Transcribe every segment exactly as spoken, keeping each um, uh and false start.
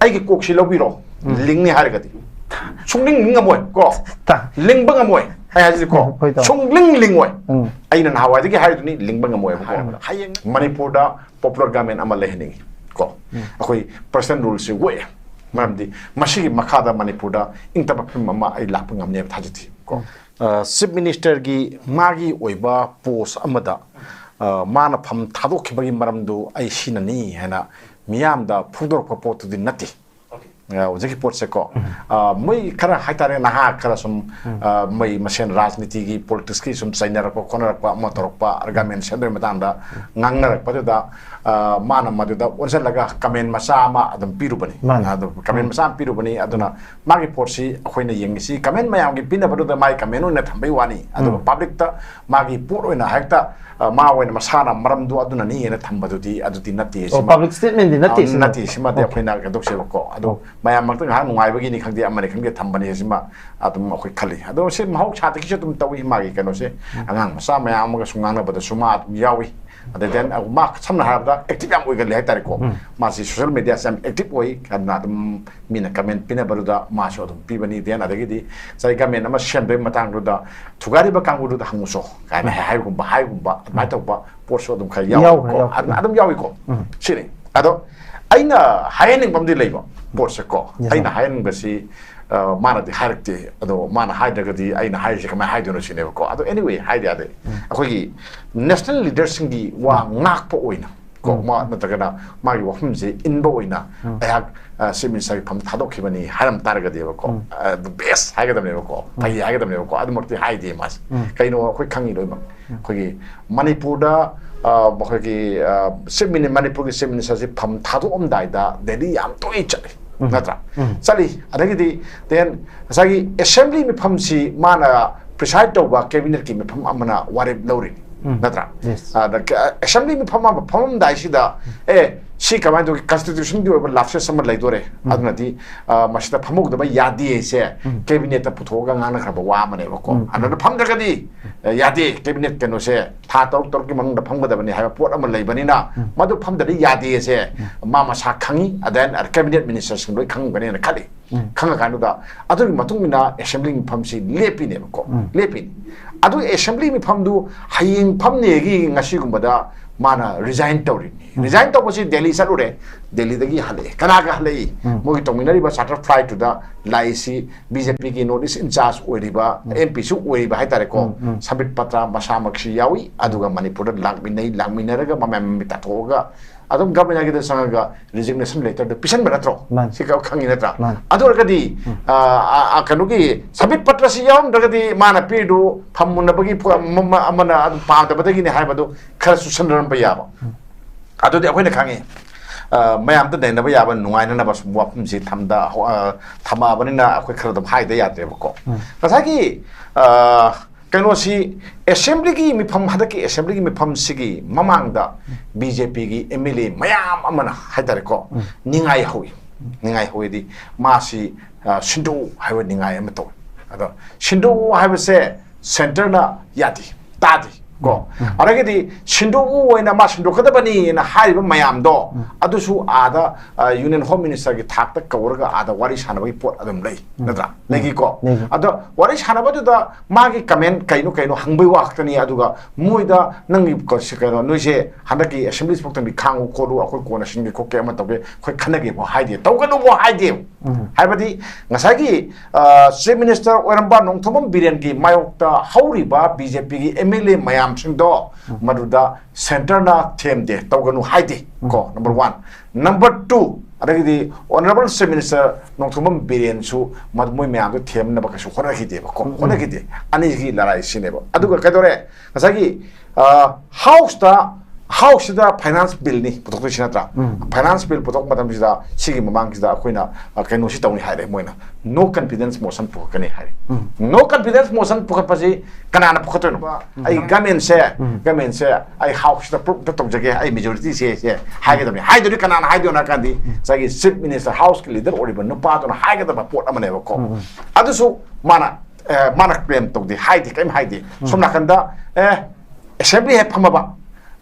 ꯑꯩꯒꯤ ꯀꯣꯛꯁꯤ ꯂꯧꯕꯤꯔꯣ, ꯂꯤꯡꯅꯤ ꯍꯥꯏꯔꯒꯗꯤ꯫ ꯁꯨꯡꯂꯤꯡ ꯂꯤꯡ ꯉꯝꯃꯣꯏ ꯀꯣ꯫ ꯂꯤꯡꯕ ꯉꯝꯃꯣꯏ꯫ ꯑꯩ ꯍꯥꯏꯁꯤꯗꯤ ꯀꯣ, ꯁꯨꯡꯂꯤꯡ ꯂꯤꯡꯉꯣꯏ꯫ ꯑꯩꯅ ꯅꯍꯥꯟꯋꯥꯏꯗꯒꯤ ꯍꯥꯏꯔꯤꯗꯨꯅꯤ, ꯂꯤꯡꯕ ꯉꯝꯃꯣꯏꯕꯀꯣ꯫ ꯍꯌꯦꯡ ꯃꯅꯤꯄꯨꯔꯗ popular government ꯑꯃ ꯂꯩꯍꯟꯅꯤꯡꯉꯤ ꯀꯣ꯫ ꯑꯩꯈꯣꯏ personal ruleꯁꯤ ꯑꯣꯏ꯫ ꯃꯔꯝꯗꯤ ꯃꯁꯤꯒꯤ ꯃꯈꯥꯗ ꯃꯅꯤꯄꯨꯔꯗ ꯏꯪ ꯇꯞꯄ ꯐꯤꯕꯝ ꯑꯃ ꯑꯩ ꯂꯥꯛꯄ ꯉꯝꯅꯦꯕ ꯊꯥꯖꯗꯦ ꯀꯣ꯫ Chief Ministerꯒꯤ ꯃꯥꯒꯤ ꯑꯣꯏꯕ post ꯑꯃꯗ, ꯑ, ꯃꯥꯅ ꯐꯝ ꯊꯥꯗꯣꯛꯈꯤꯕꯒꯤ ꯃꯔꯝꯗꯨ ꯑꯩ ꯁꯤꯅꯅꯤ ꯍꯥꯏꯅ ꯃꯤꯌꯥꯝꯗ ꯐꯣꯡꯗꯣꯔꯛꯄ ꯄꯣꯠꯇꯨꯗꯤ ꯅꯠꯇꯦ꯫ ꯑ, ꯍꯧꯖꯤꯛꯀꯤ ꯄꯣꯠꯁꯦ ꯀꯣ, ꯑ, ꯃꯣꯏ ꯈꯔ ꯍꯥꯏꯇꯥꯔꯦ, ꯅꯍꯥ ꯈꯔ ꯁꯨꯝ, ꯑ, ꯃꯣꯏ ꯃꯁꯦꯟ ꯔꯥꯖꯅꯤꯇꯤꯒꯤ, politicsꯀꯤ ꯁꯨꯝ ꯆꯩꯅꯔꯛꯄ ꯈꯣꯠꯅꯔꯛꯄ ꯑꯃ ꯇꯧꯔꯛꯄ, government ꯁꯦꯝꯕꯒꯤ ꯃꯇꯥꯡꯗ ꯉꯥꯡꯅꯔꯛꯄꯗꯨꯗ, ꯑ, ꯃꯥꯅ ꯃꯗꯨꯗ ꯑꯣꯟꯁꯤꯜꯂꯒ comment ꯃꯆꯥ ꯑꯃ ꯑꯗꯨꯝ ꯄꯤꯔꯨꯕꯅꯤ꯫ ꯑꯗꯨ comment ꯃꯆꯥ ꯑꯃ ꯄꯤꯔꯨꯕꯅꯤ꯫ ꯑꯗꯨꯅ ꯃꯥꯒꯤ ꯄꯣꯠꯁꯤ ꯑꯩꯈꯣꯏꯅ ꯌꯦꯡꯉꯤꯁꯤ comment ꯃꯌꯥꯝꯒꯤ ꯄꯤꯅꯕꯗꯨꯗ ꯃꯥꯒꯤ comment ꯑꯣꯏꯅ ꯊꯝꯕꯩ ꯋꯥꯅꯤ꯫ ꯑꯗꯨꯒ publicꯇ ꯃꯥꯒꯤ ꯄꯣꯠ ꯑꯣꯏꯅ ꯍꯦꯛꯇ, ꯑ, ꯃꯥ ꯑꯣꯏꯅ ꯃꯁꯥꯅ ꯃꯔꯝꯗꯨ ꯑꯗꯨꯅꯅꯤ ꯍꯥꯏꯅ ꯊꯝꯕꯗꯨꯗꯤ, ꯑꯗꯨꯗꯤ ꯅꯠꯇꯦ꯫ ꯁꯤꯃ, public statementꯗꯤ ꯅꯠꯇꯦ, ꯑ, ꯁꯤꯃ꯫ ꯅꯠꯇꯦ꯫ ꯁꯤꯃꯗꯤ ꯑꯩꯈꯣꯏꯅ ꯀꯩꯗꯧꯁꯦꯕꯀꯣ꯫ ꯑꯗꯣ ꯃꯌꯥꯝ ꯃꯔꯛꯇ ꯉꯥꯏꯍꯥꯛ ꯅꯨꯡꯉꯥꯏꯕꯒꯤꯅꯤ ꯈꯪꯗꯦ, ꯑꯃꯅꯤ ꯈꯪꯗꯦ, ꯊꯝꯕꯅꯤ꯫ ꯁꯤꯃ ꯑꯗꯨꯝ ꯑꯩꯈꯣꯏ ꯈꯜꯂꯤ꯫ ꯑꯗꯣ ꯁꯤ ꯃꯍꯧꯁꯥꯗꯒꯤꯁꯨ ꯑꯗꯨꯝ ꯇꯧꯏ, ꯃꯥꯒꯤ ꯀꯩꯅꯣꯁꯦ꯫ ꯑꯉꯥꯡ ꯃꯆꯥ ꯃꯌꯥꯝ ꯑꯃꯒꯁꯨ ꯉꯥꯡꯅꯕꯗꯁꯨ ꯃꯥ ꯑꯗꯨꯝ ꯌꯥꯎꯏ꯫ ꯑꯗꯩ then ꯃꯥ ꯁꯝꯅ ꯍꯥꯏꯔꯕꯗ active ꯌꯥꯝ ꯑꯣꯏꯒꯜꯂꯤ ꯍꯥꯏꯇꯥꯔꯦꯀꯣ꯫ ꯃꯥꯁꯤ social mediaꯁꯦ ꯌꯥꯝ active ꯑꯣꯏ꯫ ꯑꯗꯨꯅ ꯑꯗꯨꯝ ꯃꯤꯅ comment ꯄꯤꯅꯕꯗꯨꯗ ꯃꯥꯁꯨ ꯑꯗꯨꯝ ꯄꯤꯕꯅꯤ꯫ Then ꯑꯗꯒꯤꯗꯤ ꯉꯁꯥꯏ government ꯑꯃ ꯁꯦꯝꯕꯒꯤ ꯃꯇꯥꯡꯗꯨꯗ ꯊꯨꯒꯥꯏꯔꯤꯕ ꯀꯥꯡꯕꯨꯗꯨꯗ ꯍꯪꯉꯨꯁꯣ ꯀꯥꯏꯅ ꯍꯥꯏꯒꯨꯝꯕ, ꯍꯥꯏꯒꯨꯝꯕ ꯑꯗꯨꯃꯥꯏꯅ ꯇꯧꯕ ꯄꯣꯠꯁꯨ ꯑꯗꯨꯝ ꯈꯔ ꯌꯥꯎꯏꯀꯣ꯫ ꯌꯥꯎꯈ꯭ꯔꯦ, ꯌꯥꯎꯈ꯭ꯔꯦ꯫ ꯑꯗꯨꯝ, ꯑꯗꯨꯝ ꯌꯥꯎꯏꯀꯣ꯫ ꯁꯤꯅꯤ꯫ ꯑꯗꯣ ꯑꯩꯅ ꯍꯥꯏꯍꯟꯅꯤꯡꯕ ꯑꯃꯗꯤ ꯂꯩꯕ ꯄꯣꯠꯁꯦ ꯀꯣ꯫ Yes, sir. ꯑꯩꯅ ꯍꯥꯏꯍꯟꯅꯤꯡꯕꯁꯤ, ꯑ, ꯃꯥꯅꯗꯤ ꯍꯥꯏꯔꯛꯇꯦ꯫ ꯑꯗꯣ ꯃꯥꯅ ꯍꯥꯏꯗ꯭ꯔꯒꯗꯤ ꯑꯩꯅ ꯍꯥꯏꯔꯤꯁꯦ ꯀꯃꯥꯏꯅ ꯍꯥꯏꯗꯣꯏꯅꯣ ꯁꯤꯅꯦꯕꯀꯣ꯫ ꯑꯗꯣ anyway, ꯍꯥꯏꯗ ꯌꯥꯗꯦ꯫ ꯑꯩꯈꯣꯏꯒꯤ national leaderꯁꯤꯡꯒꯤ ꯋꯥ ꯉꯥꯛꯄ ꯑꯣꯏꯅ ꯀꯣ, ꯃꯥ ꯅꯠꯇ꯭ꯔꯒꯅ ꯃꯥꯒꯤ ꯋꯥꯐꯝꯁꯦ ꯏꯟꯕ ꯑꯣꯏꯅ ꯑꯩꯍꯥꯛ, ꯑ, Chief Ministerꯒꯤ ꯐꯝ ꯊꯥꯗꯣꯛꯈꯤꯕꯅꯤ ꯍꯥꯏꯔꯝ ꯇꯥꯔꯒꯗꯤꯕꯀꯣ, ꯑ, the best ꯍꯥꯏꯒꯗꯕꯅꯦꯕꯀꯣ, ꯐꯩ ꯍꯥꯏꯒꯗꯕꯅꯦꯕꯀꯣ꯫ ꯑꯗꯨꯃꯛꯇꯤ ꯍꯥꯏꯗꯦ ꯃꯥꯁꯦ꯫ ꯀꯩꯅꯣ ꯑꯩꯈꯣꯏ ꯈꯪꯉꯤ ꯂꯣꯏꯅꯃꯛ꯫ ꯑꯩꯈꯣꯏꯒꯤ ꯃꯅꯤꯄꯨꯔꯗ, ꯑ, ꯑꯩꯈꯣꯏꯒꯤ, ꯑ, Chief Mini-, ꯃꯅꯤꯄꯨꯔꯒꯤ Chief Ministerꯁꯤ ꯐꯝ ꯊꯥꯗꯣꯛꯑꯝꯗꯥꯏꯗ ꯗꯦꯜꯂꯤ ꯌꯥꯝ ꯇꯣꯏꯅ ꯆꯠꯂꯤ, ꯅꯠꯇ꯭ꯔꯥ? ꯆꯠꯂꯤ꯫ ꯑꯗꯒꯤꯗꯤ then ꯉꯁꯥꯏꯒꯤ assembly ꯃꯤꯐꯝꯁꯤ ꯃꯥꯅ preside ꯇꯧꯕ cabinetꯀꯤ ꯃꯤꯐꯝ ꯑꯃꯅ ꯋꯥꯔꯦꯞ ꯂꯧꯔꯤꯅꯤ, ꯅꯠꯇ꯭ꯔꯥ? Yes. ꯑꯗ ꯀ-, assembly ꯃꯤꯐꯝ ꯑꯃ ꯐꯝꯃꯝꯗꯥꯏꯁꯤꯗ, ꯑꯦ, ꯁꯤ ꯀꯃꯥꯏꯅ ꯇꯧꯒꯦ? ꯀꯟꯁꯇꯤꯇ꯭ꯌꯨꯁꯟꯒꯤ ꯑꯣꯏꯕ ꯂꯥꯞꯁꯦꯁ ꯑꯃ ꯂꯩꯗꯣꯔꯦ꯫ ꯑꯗꯨꯅꯗꯤ, ꯑ, ꯃꯁꯤꯗ ꯐꯝꯍꯧꯗꯕ ꯌꯥꯗꯦ ꯁꯦ ꯀꯦꯕꯤꯅꯦꯠꯇ ꯄꯨꯊꯣꯛꯑꯒ ꯉꯥꯡꯅꯈ꯭ꯔꯕ ꯋꯥ ꯑꯃꯅꯦꯕꯀꯣ꯫ ꯑꯗꯨꯅ ꯐꯝꯗ꯭ꯔꯒꯗꯤ, ꯑ, ꯌꯥꯗꯦ, ꯀꯦꯕꯤꯅꯦꯠ ꯀꯩꯅꯣꯁꯦ ꯊꯥ ꯇꯔꯨꯛ ꯇꯔꯨꯛꯀꯤ ꯃꯅꯨꯡꯗ ꯐꯝꯒꯗꯕꯅꯤ ꯍꯥꯏꯕ ꯄꯣꯠ ꯑꯃ ꯂꯩꯕꯅꯤꯅ, ꯃꯗꯨ ꯐꯝꯗ꯭ꯔꯗꯤ ꯌꯥꯗꯦ ꯁꯦ ꯃꯥ ꯃꯁꯥ ꯈꯪꯉꯤ, ꯑꯗ ꯀꯦꯕꯤꯅꯦꯠ ꯃꯤꯅꯤꯁꯇꯔꯁꯤꯡ ꯂꯣꯏ ꯈꯪꯉꯝꯒꯅꯤꯅ ꯈꯜꯂꯤ꯫ ꯈꯪꯉꯀꯥꯟꯗꯨꯗ ꯑꯗꯨꯒꯤ ꯃꯇꯨꯡ ꯏꯟꯅ ꯑꯦꯁꯦꯝꯕ꯭ꯂꯤ ꯃꯤꯐꯝꯁꯤ ꯂꯦꯞꯄꯤꯅꯦꯕꯀꯣ꯫ ꯂꯦꯞꯄꯤꯅꯤ꯫ ꯑꯗꯨ ꯑꯦꯁꯦꯝꯕ꯭ꯂꯤ ꯃꯤꯐꯝꯗꯨ ꯍꯌꯦꯡ ꯐꯝꯅꯦꯒꯤ ꯉꯁꯤꯒꯨꯝꯕꯗ ꯃꯥꯅ ꯔꯤꯖꯥꯏꯟ ꯇꯧꯔꯤꯅꯤ꯫ ꯔꯤꯖꯥꯏꯟ ꯇꯧꯕꯁꯤ ꯗꯦꯜꯂꯤ ꯆꯠꯂꯨꯔꯦ, ꯗꯦꯜꯂꯤꯗꯒꯤ ꯍꯜꯂꯛꯑꯦ꯫ ꯀꯅꯥꯒ ꯍꯜꯂꯛꯏ? ꯃꯣꯏꯒꯤ ꯇꯧꯃꯤꯟꯅꯔꯤꯕ ꯆꯥꯔꯇꯔ ꯐ꯭ꯂꯥꯏꯠꯇꯨꯗ ꯂꯥꯛꯏꯁꯤ ꯕꯤ ꯖꯦ ꯄꯤꯒꯤ ꯅꯣꯔꯠ ꯏꯁ ꯏꯟꯆꯥꯔꯖ ꯑꯣꯏꯔꯤꯕ, ꯑꯦꯝ ꯄꯤꯁꯨ ꯑꯣꯏꯔꯤꯕ ꯍꯥꯏꯇꯥꯔꯦꯀꯣ, ꯁꯝꯕꯤꯠ ꯄꯇ꯭ꯔ ꯃꯁꯥꯃꯛꯁꯨ ꯌꯥꯎꯏ꯫ ꯑꯗꯨꯒ ꯃꯅꯤꯄꯨꯔꯗ ꯂꯥꯛꯃꯤꯟꯅꯩ, ꯂꯥꯛꯃꯤꯟꯅꯔꯒ ꯃꯃꯌꯥꯝ ꯃꯃꯤꯠ ꯇꯥꯊꯣꯛꯑꯒ ꯑꯗꯨꯝ ꯒꯚꯔꯅꯔꯒꯤꯗ ꯆꯪꯉꯒ ꯔꯤꯖꯤꯒꯅꯦꯁꯟ ꯂꯦꯇꯔꯗꯨ ꯄꯤꯁꯟꯕ ꯅꯠꯇ꯭ꯔꯣ? ꯃꯥꯅꯤ꯫ ꯁꯤ ꯈꯪꯉꯤ ꯅꯠꯇ꯭ꯔꯥ? ꯃꯥꯅꯤ꯫ ꯑꯗꯨ ꯑꯣꯏꯔꯒꯗꯤ, ꯎꯝ꯫ ꯑ, ꯑ, ꯑ, ꯀꯩꯅꯣꯒꯤ ꯁꯕꯤꯠ ꯄꯇ꯭ꯔꯁꯤ ꯌꯥꯎꯔꯝꯗ꯭ꯔꯒꯗꯤ ꯃꯥꯅ ꯄꯤꯔꯤꯗꯨ ꯐꯝꯃꯨꯟꯅꯕꯒꯤ ꯄꯣ-, ꯑꯃ-, ꯑꯃ-, ꯑꯃꯅ ꯑꯗꯨꯝ ꯄꯥꯝꯗꯕꯗꯒꯤꯅꯤ ꯍꯥꯏꯕꯗꯨ ꯈꯔ ꯆꯨꯁꯟꯅꯔꯝꯕ ꯌꯥꯕ꯫ ꯎꯝ꯫ ꯑꯗꯨꯗꯤ ꯑꯩꯈꯣꯏꯅ ꯈꯪꯉꯤ꯫ ꯑ, ꯃꯌꯥꯝꯗ ꯅꯩꯅꯕ ꯌꯥꯕ, ꯅꯨꯡꯉꯥꯏꯅꯅꯕ ꯁꯨꯝ ꯋꯥꯐꯝꯁꯤ ꯊꯝꯗ-, ꯍꯣ-, ꯑ, ꯊꯝꯃꯛꯑꯕꯅꯤꯅ ꯑꯩꯈꯣꯏ ꯈꯔ ꯑꯗꯨꯝ ꯍꯥꯏꯗ ꯌꯥꯗ꯭ꯔꯦꯕꯀꯣ꯫ ꯎꯝ꯫ ꯉꯁꯥꯏꯒꯤ, ꯑ, ꯀꯩꯅꯣꯁꯤ, ꯑꯦꯁꯦꯝꯕ꯭ꯂꯤꯒꯤ ꯃꯤꯐꯝ, ꯍꯟꯗꯛꯀꯤ ꯑꯦꯁꯦꯝꯕ꯭ꯂꯤꯒꯤ ꯃꯤꯐꯝꯁꯤꯒꯤ ꯃꯃꯥꯡꯗ ꯕꯤ ꯖꯦ ꯄꯤꯒꯤ ꯑꯦꯝ ꯑꯦꯜ ꯑꯦ ꯃꯌꯥꯝ ꯑꯃꯅ ꯍꯥꯏꯇꯥꯔꯦꯀꯣ, ꯎꯝ꯫ ꯅꯤꯡꯉꯥꯏ ꯍꯧꯏ꯫ ꯅꯤꯡꯉꯥꯏ ꯍꯧꯏꯗꯤ ꯃꯥꯁꯤ, ꯑ, ꯁꯤꯟꯗꯣꯛꯎ ꯍꯥꯏꯕ ꯅꯤꯡꯉꯥꯏ ꯑꯃ ꯇꯧꯏ꯫ ꯑꯗꯣ ꯁꯤꯟꯗꯣꯛꯎ ꯍꯥꯏꯕꯁꯦ ꯁꯦꯟꯇꯔꯅ ꯌꯥꯗꯦ, ꯇꯥꯗꯦ ꯀꯣ꯫ ꯎꯝ꯫ ꯑꯗꯒꯤꯗꯤ ꯁꯤꯟꯗꯣꯛꯎ ꯑꯣꯏꯅ ꯃꯥ ꯁꯤꯟꯗꯣꯛꯀꯗꯕꯅꯤꯅ ꯍꯥꯏꯔꯤꯕ ꯃꯌꯥꯝꯗꯣ, ꯎꯝ꯫ ꯑꯗꯨꯁꯨ ꯑꯥꯗ, ꯑ, ꯌꯨꯅꯤꯌꯟ ꯍꯣꯝ ꯃꯤꯅꯤꯁꯇꯔꯒꯤ ꯊꯥꯛꯇ ꯀꯧꯔꯒ ꯑꯥꯗ ꯋꯥꯔꯤ ꯁꯥꯟꯅꯕꯒꯤ ꯄꯣꯠ ꯑꯗꯨꯝ ꯂꯩ, ꯎꯝ꯫ ꯅꯠꯇ꯭ꯔꯥ? ꯎꯝ꯫ ꯂꯩꯈꯤꯀꯣ꯫ ꯂꯩꯈꯤ꯫ ꯑꯗꯣ ꯋꯥꯔꯤ ꯁꯥꯟꯅꯕꯗꯨꯗ ꯃꯥꯒꯤ ꯀꯃꯦꯟ ꯀꯩꯅꯣ ꯀꯩꯅꯣ ꯍꯪꯕꯩ ꯋꯥ ꯈꯛꯇꯅꯤ꯫ ꯑꯗꯨꯒ ꯃꯣꯏꯗ ꯅꯪꯒꯤ ꯀ-, ꯁꯤ ꯀꯩꯅꯣ, ꯅꯣꯏꯁꯦ ꯍꯟꯗꯛꯀꯤ ꯑꯦꯁꯦꯝꯕ꯭ꯂꯤ ꯊꯣꯛꯇꯪꯗꯤ ꯈꯥꯡꯉꯨ ꯈꯣꯠꯂꯨ, ꯑꯩꯈꯣꯏ ꯀꯣꯟꯅ ꯁꯤꯟꯒꯦ ꯈꯣꯠꯀꯦ ꯑꯃ ꯇꯧꯒꯦ, ꯑꯩꯈꯣꯏ ꯈꯟꯅꯒꯦꯕꯨ ꯍꯥꯏꯗꯦ, ꯇꯧꯒꯅꯨꯕꯨ ꯍꯥꯏꯗꯦ꯫ ꯎꯝ꯫ ꯍꯥꯏꯕꯗꯤ ꯉꯁꯥꯏꯒꯤ, ꯑ, ꯆꯤꯐ ꯃꯤꯅꯤꯁꯇꯔ ꯑꯣꯏꯔꯝꯕ ꯅꯣꯡꯊꯣꯝꯕꯝ ꯕꯤꯔꯦꯟꯒꯤ ꯃꯥꯌꯣꯛꯇ ꯍꯧꯔꯤꯕ ꯕꯤ ꯖꯦ ꯄꯤꯒꯤ ꯑꯦꯝ ꯑꯦꯜ ꯑꯦ ꯃꯌꯥꯝꯁꯤꯡꯗꯣ ꯎꯝ꯫ ꯃꯗꯨꯗ ꯁꯦꯟꯇꯔꯅ ꯊꯦꯝꯗꯦ, ꯇꯧꯒꯅꯨ ꯍꯥꯏꯗꯦ ꯎꯝ꯫ ꯀꯣ, ꯅꯝꯕꯔ ꯋꯥꯟ꯫ ꯅꯝꯕꯔ ꯇꯨ, ꯑꯗꯒꯤꯗꯤ ꯑꯣꯅꯔꯦꯕꯜ ꯆꯤꯐ ꯃꯤꯅꯤꯁꯇꯔ ꯅꯣꯡꯊꯣꯝꯕꯝ ꯕꯤꯔꯦꯟꯁꯨ ꯃꯗꯨ ꯃꯣꯏ ꯃꯌꯥꯝꯗꯣ ꯊꯦꯝꯅꯕ ꯀꯩꯁꯨ ꯍꯣꯠꯅꯈꯤꯗꯦꯕꯀꯣ꯫ ꯎꯝ, ꯎꯝ꯫ ꯍꯣꯠꯅꯈꯤꯗꯦ꯫ ꯑꯅꯤꯁꯤꯒꯤ ꯂꯔꯥꯏ ꯁꯤꯅꯦꯕ꯫ ꯑꯗꯨꯒ ꯀꯩꯗꯧꯔꯦ? ꯉꯁꯥꯏꯒꯤ, ꯑ, ꯍꯥꯎꯁꯇ House ꯁꯤꯗ finance bill ꯅꯤ ꯄꯨꯊꯣꯛꯇꯣꯏꯁꯤ ꯅꯠꯇ꯭ꯔꯥ? Finance bill ꯄꯨꯊꯣꯛꯄ ꯃꯇꯝꯁꯤꯗ ꯁꯤꯒꯤ ꯃꯃꯥꯡꯁꯤꯗ ꯑꯩꯈꯣꯏꯅ, ꯑ, ꯀꯩꯅꯣꯁꯤ ꯇꯧꯅꯤ ꯍꯥꯏꯔꯦ ꯃꯣꯏꯅ, no confidence motion ꯄꯨꯊꯣꯛꯀꯅꯤ ꯍꯥꯏꯔꯦ꯫ No confidence motion ꯄꯨꯈꯠꯄꯁꯤ ꯀꯅꯥꯅ ꯄꯨꯈꯠꯇꯣꯏꯅꯣ? ꯑꯩ government ꯁꯦ, government ꯁꯦ ꯑꯩ House ꯁꯤꯗ proof ꯑꯝꯇ ꯇꯧꯖꯒꯦ, ꯑꯩ majority ꯁꯦ, ꯁꯦ ꯍꯥꯏꯒꯗꯕꯅꯤ꯫ ꯍꯥꯏꯗꯣꯏꯗꯤ ꯀꯅꯥꯅ ꯍꯥꯏꯗꯣꯏꯅꯣ ꯍꯥꯏ ꯀꯥꯟꯗꯤ ꯉꯁꯥꯏꯒꯤ Chief Minister, House ꯀꯤ leader ꯑꯣꯏꯔꯤꯕ ꯅꯨꯄꯥꯗꯨꯅ ꯍꯥꯏꯒꯗꯕ ꯄꯣꯠ ꯑꯃꯅꯦꯕꯀꯣ꯫ ꯑꯗꯨꯁꯨ ꯃꯥꯅ, ꯑ, ꯃꯥꯅ claim ꯇꯧꯗꯦ, ꯍꯥꯏꯗꯦ, ꯀꯔꯤꯝ ꯍꯥꯏꯗꯦ꯫ ꯁꯣꯝ ꯅꯥꯀꯟꯗ, ꯑꯦ, assembly ꯍꯦꯛ ꯐꯝꯃꯕ,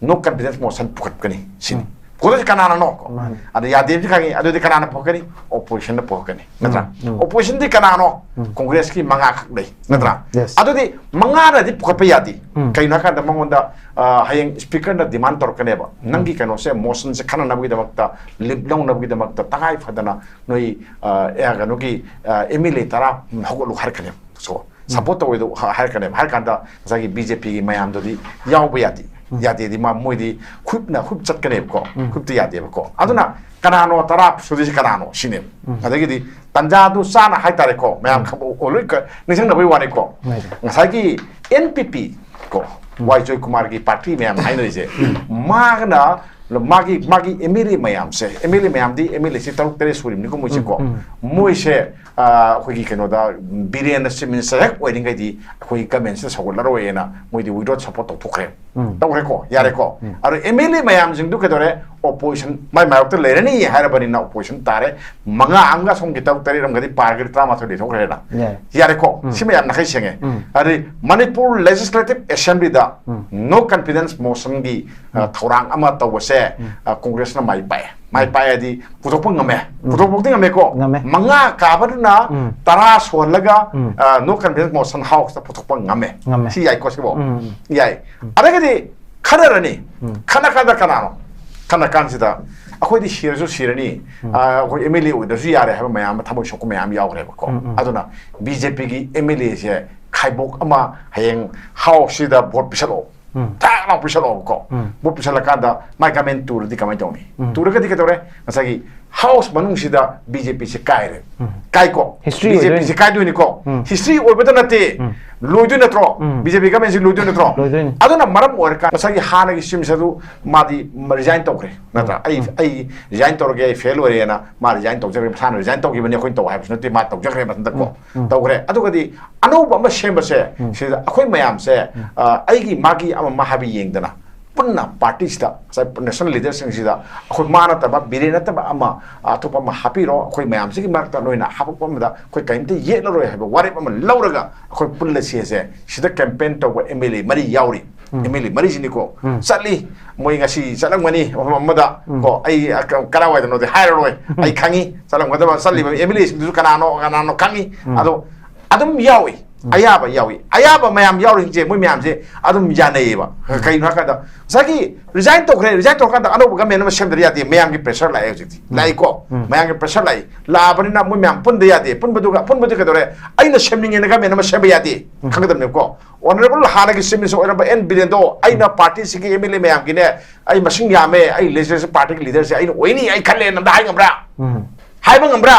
no confidence motion ꯄꯨꯈꯠꯀꯅꯤ ꯁꯤꯅꯤ꯫ ꯄꯨꯈꯠꯇꯣꯏꯁꯤ ꯀꯅꯥꯅꯅꯣ? ꯀꯣ? ꯑꯗ ꯌꯥꯗꯦꯕꯁꯤ ꯈꯪꯉꯤ, ꯑꯗꯨꯗꯤ ꯀꯅꯥꯅ ꯄꯨꯈꯠꯀꯅꯤ? Opposition ꯅ ꯄꯨꯈꯠꯀꯅꯤ, ꯅꯠꯇ꯭ꯔꯥ? Opposition ꯗꯤ ꯀꯅꯥꯅꯣ? Congress ꯀꯤ ꯃꯉꯥ ꯈꯛ ꯂꯩ, ꯅꯠꯇ꯭ꯔꯥ? ꯑꯗꯨꯗꯤ ꯃꯉꯥꯅꯗꯤ ꯄꯨꯈꯠꯄ ꯌꯥꯗꯦ꯫ ꯀꯩꯅꯣ ꯍꯥꯏꯀꯥꯟꯗ ꯃꯉꯣꯟꯗ, ꯑ, ꯍꯌꯦꯡ speaker ꯅ demand ꯇꯧꯔꯛꯀꯅꯦꯕ, ꯅꯪꯒꯤ ꯀꯩꯅꯣꯁꯦ, motion ꯁꯦ ꯈꯟꯅꯅꯕꯒꯤꯗꯃꯛꯇ, leave ꯂꯧꯅꯕꯒꯤꯗꯃꯛꯇ ꯇꯉꯥꯏ ꯐꯗꯅ ꯅꯣꯏ, ꯑ, ꯑꯦ, ꯀꯩꯅꯣꯒꯤ, ꯑ, M L A ꯇꯔꯥ ꯍꯧꯒꯠꯂꯨ ꯍꯥꯏꯔꯛꯀꯅꯦꯕ꯫ So, support ꯇꯧꯋꯦꯗꯣ ꯍꯥ-, ꯍꯥꯏꯔꯛꯀꯅꯦꯕ꯫ ꯍꯥꯏꯔ ꯀꯥꯟꯗ ꯉꯁꯥꯏꯒꯤ B J P ꯒꯤ ꯃꯌꯥꯝꯗꯨꯗꯤ ꯌꯥꯎꯕ ꯌꯥꯗꯦ꯫ ꯌꯥꯗꯦꯗꯤ ꯃꯥ, ꯃꯣꯏꯗꯤ ꯈꯨꯠꯅ ꯈꯨꯠ ꯆꯠꯀꯅꯦꯕꯀꯣ꯫ ꯈꯨꯠꯇ ꯌꯥꯗꯦꯕꯀꯣ꯫ ꯑꯗꯨꯅ ꯀꯅꯥꯅꯣ ꯇꯔꯥ ꯁꯨꯗꯣꯏꯁꯤ ꯀꯅꯥꯅꯣ ꯁꯤꯅꯦꯕ꯫ ꯑꯗꯒꯤꯗꯤ ꯇꯟꯖꯥꯗꯨ ꯆꯥꯅ ꯍꯥꯏꯇꯥꯔꯦꯀꯣ, ꯃꯌꯥꯝ ꯈꯪꯕ, ꯑꯣ, ꯂꯣꯏ ꯀ-, ꯅꯤꯡꯁꯤꯡꯅꯕꯒꯤ ꯋꯥꯅꯤꯀꯣ꯫ ꯉꯁꯥꯏꯒꯤ N P P ꯀꯣ, ꯋꯥꯏ ꯖꯣꯏꯀꯨꯃꯥꯔꯒꯤ party ꯃꯌꯥꯝ ꯍꯥꯏꯅꯔꯤꯁꯦ, ꯃꯥꯒꯅ ꯃꯥꯒꯤ, ꯃꯥꯒꯤ M L A ꯃꯌꯥꯝꯁꯦ, M L A ꯃꯌꯥꯝꯗꯤ M L A ꯁꯤ ꯇꯔꯨꯛ ꯇꯔꯦꯠ ꯁꯨꯔꯤꯕꯅꯤꯀꯣ ꯃꯣꯏꯁꯦꯀꯣ꯫ ꯃꯣꯏꯁꯦ, ꯑ, ꯑꯩꯈꯣꯏꯒꯤ ꯀꯩꯅꯣꯗ ꯕꯤꯔꯦꯟꯅ Chief Minister ꯍꯦꯛ ꯑꯣꯏꯔꯤꯉꯩꯗꯤ ꯑꯩꯈꯣꯏꯒꯤ government ꯁꯤꯗ ꯁꯧꯒꯠꯂꯔꯣꯏꯅ ꯃꯣꯏꯗꯤ without support ꯇꯧꯊꯣꯛꯈ꯭ꯔꯦ꯫ ꯇꯧꯈ꯭ꯔꯦꯀꯣ, ꯌꯥꯔꯦꯀꯣ꯫ ꯑꯗꯣ M L A ꯃꯌꯥꯝꯁꯤꯡꯗꯨ ꯀꯩꯗꯧꯔꯦ? Opposition ꯃꯥꯏ ꯃꯥꯌꯣꯛꯇ ꯂꯩꯔꯅꯤ ꯍꯥꯏꯔꯕꯅꯤꯅ opposition ꯇꯥꯔꯦ꯫ ꯃꯉꯥ ꯑꯃꯒ ꯁꯣꯝꯒꯤ ꯇꯔꯨꯛ ꯇꯔꯦꯠ ꯑꯃꯒꯗꯤ ꯄꯥꯔꯒꯗꯤ ꯇꯔꯥꯃꯥꯊꯣꯏ ꯂꯩꯊꯣꯛꯈ꯭ꯔꯦꯅ꯫ ꯌꯥꯔꯦꯀꯣ꯫ ꯁꯤ ꯃꯌꯥꯝ ꯅꯥꯈꯩ ꯁꯦꯡꯉꯦ꯫ ꯑꯗꯩ Manipur Legislative Assembly ꯗ no confidence motion ꯒꯤ, ꯑ, ꯊꯧꯔꯥꯡ ꯑꯃ ꯇꯧꯕꯁꯦ, ꯑ, Congress ꯅ ꯃꯥꯏ ꯄꯥꯛꯑꯦ꯫ ꯃꯥꯏ ꯄꯥꯛꯑꯦ ꯍꯥꯏꯗꯤ ꯄꯨꯊꯣꯛꯄ ꯉꯝꯃꯦ꯫ ꯄꯨꯊꯣꯛꯄꯗꯤ ꯉꯝꯃꯦꯀꯣ꯫ ꯉꯝꯃꯦ꯫ ꯃꯉꯥ ꯀꯥꯕꯗꯨꯅ ꯇꯔꯥ ꯁꯨꯍꯜꯂꯒ, ꯑ, no confidence motion House ꯇ ꯄꯨꯊꯣꯛꯄ ꯉꯝꯃꯦ꯫ ꯉꯝꯃꯦ꯫ ꯁꯤ ꯌꯥꯏꯀꯣ, ꯁꯤꯕꯣ? ꯌꯥꯏ꯫ ꯑꯗꯒꯤꯗꯤ ꯈꯟꯅꯔꯅꯤ꯫ ꯈꯟꯅ ꯀꯥꯟꯗ ꯀꯅꯥꯅꯣ? ꯈꯟꯅ ꯀꯥꯟꯁꯤꯗ ꯑꯩꯈꯣꯏꯗꯤ ꯁꯤꯔꯁꯨ ꯁꯤꯔꯅꯤ, ꯑ, ꯑꯩꯈꯣꯏ M L A ꯑꯣꯏꯗ꯭ꯔꯁꯨ ꯌꯥꯔꯦ ꯍꯥꯏꯕ ꯃꯌꯥꯝ ꯑꯃ ꯊꯃꯣꯏ ꯁꯣꯛꯄ ꯃꯌꯥꯝ ꯌꯥꯎꯈ꯭ꯔꯦꯕꯀꯣ꯫ ꯑꯗꯨꯅ B J P ꯒꯤ M L A ꯁꯦ ꯈꯥꯏꯕꯣꯛ ꯑꯃ ꯍꯌꯦꯡ House ꯁꯤꯗ vote ꯄꯤꯁꯜꯂꯛꯑꯣ꯫ ꯊꯥꯛ ꯂꯥꯎ ꯄꯤꯁꯜꯂꯛꯑꯣꯕꯀꯣ꯫ Vote ꯄꯤꯁꯜꯂꯀꯥꯟꯗ ꯃꯥꯏ government ꯇꯨꯔꯗꯤ ꯀꯃꯥꯏꯅ ꯇꯧꯅꯤ? ꯇꯨꯔꯒꯗꯤ ꯀꯩꯗꯧꯔꯦ? ꯉꯁꯥꯏꯒꯤ ꯍꯥꯎꯁ ꯃꯅꯨꯡꯁꯤꯗ ꯕꯤ ꯖꯦ ꯄꯤꯁꯦ ꯀꯥꯏꯔꯦ꯫ ꯀꯥꯏꯀꯣ? History ꯕꯤ ꯖꯦ ꯑꯣꯏꯗꯣꯏꯅꯤ꯫ ꯄꯤꯁꯦ ꯀꯥꯏꯗꯣꯏꯅꯤꯀꯣ? History ꯑꯣꯏꯕꯗ ꯅꯠꯇꯦ꯫ ꯂꯣꯏꯗꯣꯏ ꯅꯠꯇ꯭ꯔꯣ? ꯕꯤ ꯖꯦ ꯄꯤ ꯒꯃꯦꯟꯁꯤ ꯂꯣꯏꯗꯣꯏ ꯅꯠꯇ꯭ꯔꯣ? ꯂꯣꯏꯗꯣꯏꯅꯤ꯫ ꯑꯗꯨꯅ ꯃꯔꯝ ꯑꯣꯏꯔꯀꯥꯟꯗ ꯉꯁꯥꯏꯒꯤ ꯍꯥꯟꯅꯒꯤ ꯁꯤꯝꯁ ꯑꯗꯨ ꯃꯥꯗꯤ ꯔꯤꯖꯥꯏꯟ ꯇꯧꯈ꯭ꯔꯦ ꯅꯠꯇ꯭ꯔꯥ? ꯑꯩ ꯑꯩ ꯔꯤꯖꯥꯏꯟ ꯇꯧꯔꯒꯦ, ꯑꯩ ꯐꯦꯜ ꯑꯣꯏꯔꯦꯅ ꯃꯥ ꯔꯤꯖꯥꯏꯟ ꯇꯧꯖꯈ꯭ꯔꯦ꯫ ꯃꯁꯥꯅ ꯔꯤꯖꯥꯏꯟ ꯇꯧꯈꯤꯕꯅꯤ, ꯑꯩꯈꯣꯏꯅ ꯇꯧ ꯍꯥꯏꯕꯁꯨ ꯅꯠꯇꯦ, ꯃꯥ ꯇꯧꯖꯈ꯭ꯔꯦ ꯃꯊꯟꯇꯀꯣ꯫ ꯇꯧꯈ꯭ꯔꯦ꯫ ꯑꯗꯨꯒꯗꯤ ꯑꯅꯧꯕ ꯑꯃ ꯁꯦꯝꯕꯁꯦ ꯁꯤꯗ ꯑꯩꯈꯣꯏ ꯃꯌꯥꯝꯁꯦ, ꯑ, ꯑꯩꯒꯤ ꯃꯥꯒꯤ ꯑꯃ ꯑꯃ ꯍꯥꯏꯕ ꯌꯦꯡꯗꯅ ꯄꯨꯟꯅ ꯄꯥꯔꯇꯤꯁꯤꯗ ꯉꯁꯥꯏ ꯅꯦꯁꯅꯦꯜ ꯂꯤꯗꯔꯁꯤꯡꯁꯤꯗ ꯑꯩꯈꯣꯏ ꯃꯥ ꯅꯠꯇꯕ, ꯕꯤꯔꯦꯟ ꯅꯠꯇꯕ ꯑꯃ, ꯑꯇꯣꯞꯄ ꯑꯃ ꯍꯥꯞꯄꯤꯔꯣ, ꯑꯩꯈꯣꯏ ꯃꯌꯥꯝꯁꯤꯒꯤ ꯃꯔꯛꯇ ꯅꯣꯏꯅ ꯍꯥꯄꯛꯄ ꯑꯃꯗ ꯑꯩꯈꯣꯏ ꯀꯔꯤꯝꯇ ꯌꯦꯠꯂꯔꯣꯏ ꯍꯥꯏꯕ ꯋꯥꯔꯦꯞ ꯑꯃ ꯂꯧꯔꯒ ꯑꯩꯈꯣꯏ ꯄꯨꯜꯂꯁꯦꯁꯦ꯫ ꯁꯤꯗ ꯀꯦꯝꯄꯦꯟ ꯇꯧꯕ ꯑꯦꯝ ꯑꯦꯜ ꯑꯦ ꯃꯔꯤ ꯌꯥꯎꯔꯤ꯫ ꯑꯦꯝ ꯑꯦꯜ ꯑꯦ ꯃꯔꯤꯁꯤꯅꯤꯀꯣ ꯆꯠꯂꯤ꯫ ꯃꯣꯏ ꯉꯁꯤ ꯆꯠꯂꯝꯒꯅꯤ ꯃꯐꯝ ꯑꯃꯗ ꯀꯣ, ꯑꯩ ꯀ-, ꯀꯗꯥꯏꯋꯥꯏꯗꯅꯣꯗꯤ ꯍꯥꯏꯔꯔꯣꯏ꯫ ꯑꯩ ꯈꯪꯉꯤ ꯆꯠꯂꯝꯒꯗꯕ, ꯆꯠꯂꯤꯕ ꯑꯦꯝ ꯑꯦꯜ ꯑꯦꯁꯤꯡꯗꯨꯁꯨ ꯀꯅꯥꯅꯣ ꯀꯅꯥꯅꯣ ꯈꯪꯉꯤ꯫ ꯑꯗꯣ ꯑꯗꯨꯝ ꯌꯥꯎꯏ꯫ ꯑꯌꯥꯕ ꯌꯥꯎꯏ꯫ ꯑꯌꯥꯕ ꯃꯌꯥꯝ ꯌꯥꯎꯔꯤꯁꯤꯡꯁꯦ, ꯃꯣꯏ ꯃꯌꯥꯝꯁꯦ ꯑꯗꯨꯝ ꯌꯥꯅꯩꯌꯦꯕ꯫ ꯀꯩꯅꯣ ꯍꯥꯏꯀꯥꯟꯗ ꯉꯁꯥꯏꯒꯤ ꯔꯤꯖꯥꯏꯟ ꯇꯧꯈ꯭ꯔꯦ, ꯔꯤꯖꯥꯏꯟ ꯇꯧꯔꯀꯥꯟꯗ ꯑꯅꯧꯕ ꯒꯃꯦꯟ ꯑꯃ ꯁꯦꯝꯗ꯭ꯔ ꯌꯥꯗꯦ꯫ ꯃꯌꯥꯝꯒꯤ ꯄ꯭ꯔꯦꯁꯔ ꯂꯥꯛꯑꯦ ꯍꯧꯖꯤꯛꯇꯤ꯫ ꯂꯥꯛꯏꯀꯣ? ꯃꯌꯥꯝꯒꯤ ꯄ꯭ꯔꯦꯁꯔ ꯂꯥꯛꯏ꯫ ꯂꯥꯛꯑꯕꯅꯤꯅ ꯃꯣꯏ ꯃꯌꯥꯝ ꯄꯨꯟꯗ ꯌꯥꯗꯦ꯫ ꯄꯨꯟꯕꯗꯨꯒ, ꯄꯨꯟꯕꯗꯨ ꯀꯩꯗꯧꯔꯦ? ꯑꯩꯅ ꯁꯦꯝꯅꯤꯡꯉꯦꯅ ꯒꯃꯦꯟ ꯑꯃ ꯁꯦꯝꯕ ꯌꯥꯗꯦ꯫ ꯈꯪꯒꯗꯕꯅꯦꯕꯀꯣ? ꯑꯣꯅꯔꯦꯕꯜ ꯍꯥꯟꯅꯒꯤ ꯆꯤꯐ ꯃꯤꯅꯤꯁꯇꯔ ꯑꯣꯏꯔꯝꯕ ꯑꯦꯟ ꯕꯤꯔꯦꯟꯗꯣ, "ꯑꯩꯅ ꯄꯥꯔꯇꯤꯁꯤꯒꯤ ꯑꯦꯝ ꯑꯦꯜ ꯑꯦ ꯃꯌꯥꯝꯒꯤꯅꯦ, ꯑꯩ ꯃꯁꯤꯡ ꯌꯥꯝꯃꯦ, ꯑꯩ ꯂꯦꯖꯤꯁꯂꯦꯆꯔ ꯄꯥꯔꯇꯤꯒꯤ ꯂꯤꯗꯔꯁꯦ ꯑꯩꯅ ꯑꯣꯏꯅꯤ, ꯑꯩ ꯈꯜꯂꯦꯅ" ꯑꯝꯇ ꯍꯥꯏ ꯉꯝꯕ꯭ꯔꯥ? ꯍꯥꯏꯕ ꯉꯝꯕ꯭ꯔꯥ?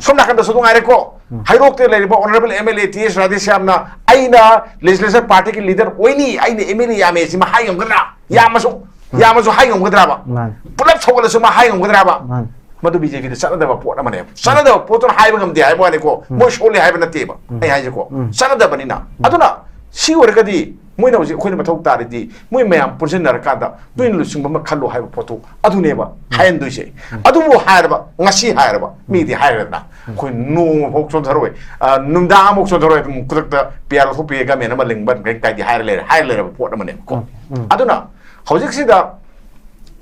ꯁꯣꯝ ꯅꯥꯀꯟꯗꯁꯨ ꯑꯗꯨꯝ ꯉꯥꯏꯔꯦꯀꯣ, ꯍꯩꯔꯣꯛꯇ ꯂꯩꯔꯤꯕ honourable M L A T S ꯔꯥꯙꯦꯁ꯭ꯌꯥꯝꯅ "ꯑꯩꯅ ꯂꯦꯖꯤꯁꯂꯦꯆꯔ ꯄꯥꯔꯇꯤꯒꯤ ꯂꯤꯗꯔ ꯑꯣꯏꯅꯤ, ꯑꯩꯅ ꯑꯦꯝ ꯑꯦꯜ ꯑꯦ ꯌꯥꯝꯃꯦ" ꯁꯤ ꯃꯥ ꯍꯥꯏ ꯉꯝꯒꯗ꯭ꯔꯥ? ꯌꯥꯝꯃꯁꯨ, ꯌꯥꯝꯃꯁꯨ ꯍꯥꯏ ꯉꯝꯒꯗ꯭ꯔꯕ? ꯃꯥꯅꯤ꯫ ꯄꯨꯂꯞ ꯁꯧꯒꯠꯂꯁꯨ ꯃꯥ ꯍꯥꯏ ꯉꯝꯒꯗ꯭ꯔꯕ? ꯃꯥꯅꯤ꯫ ꯃꯗꯨ ꯕꯤ ꯖꯦ ꯄꯤꯗ ꯆꯠꯅꯗꯕ ꯄꯣꯠ ꯑꯃꯅꯦꯕ꯫ ꯆꯠꯅꯗꯕ ꯄꯣꯠꯇꯨꯅ ꯍꯥꯏꯕ ꯉꯝꯗꯦ ꯍꯥꯏꯕ ꯋꯥꯅꯤꯀꯣ, ꯃꯣꯏ ꯁꯣꯜꯂꯤ ꯍꯥꯏꯕ ꯅꯠꯇꯦꯕ ꯑꯩ ꯍꯥꯏꯁꯦꯀꯣ꯫ ꯆꯠꯅꯗꯕꯅꯤꯅ꯫ ꯑꯗꯨꯅ ꯁꯤ ꯑꯣꯏꯔꯒꯗꯤ ꯃꯣꯏꯅ ꯍꯧꯖꯤꯛ ꯑꯩꯈꯣꯏꯅ ꯃꯊꯧ ꯇꯥꯔꯤꯗꯤ ꯃꯣꯏ ꯃꯌꯥꯝ ꯄꯨꯟꯁꯤꯟꯅꯔꯀꯥꯟꯗ ꯅꯣꯏꯅ ꯂꯨꯆꯤꯡꯕ ꯑꯃ ꯈꯜꯂꯣ ꯍꯥꯏꯕ ꯄꯣꯠꯇꯨ ꯑꯗꯨꯅꯦꯕ ꯍꯥꯏꯍꯟꯗꯣꯏꯁꯦ꯫ ꯑꯗꯨꯕꯨ ꯍꯥꯏꯔꯕ, ꯉꯁꯤ ꯍꯥꯏꯔꯕ, ꯃꯤꯗꯤ ꯍꯥꯏꯔꯦꯗꯅ, ꯑꯩꯈꯣꯏ ꯅꯣꯡꯃ ꯐꯥꯎ ꯆꯣꯟꯊꯔꯣꯏ, ꯑ, ꯅꯨꯡꯗꯥꯡ ꯑꯃꯐꯥꯎ ꯆꯣꯟꯊꯔꯣꯏ, ꯑꯗꯨꯝ ꯈꯨꯗꯛꯇ ꯄꯤ ꯑꯥꯔ ꯂꯧꯊꯣꯛꯄꯤꯔꯒ ꯒꯃꯦꯟ ꯑꯃ ꯂꯤꯡꯕ ꯀꯩ ꯀꯥꯏꯗꯤ ꯍꯥꯏꯔ ꯂꯩꯔꯦ, ꯍꯥꯏꯔ ꯂꯩꯔꯕ ꯄꯣꯠ ꯑꯃꯅꯦꯕꯀꯣ꯫ ꯑꯗꯨꯅ ꯍꯧꯖꯤꯛꯁꯤꯗ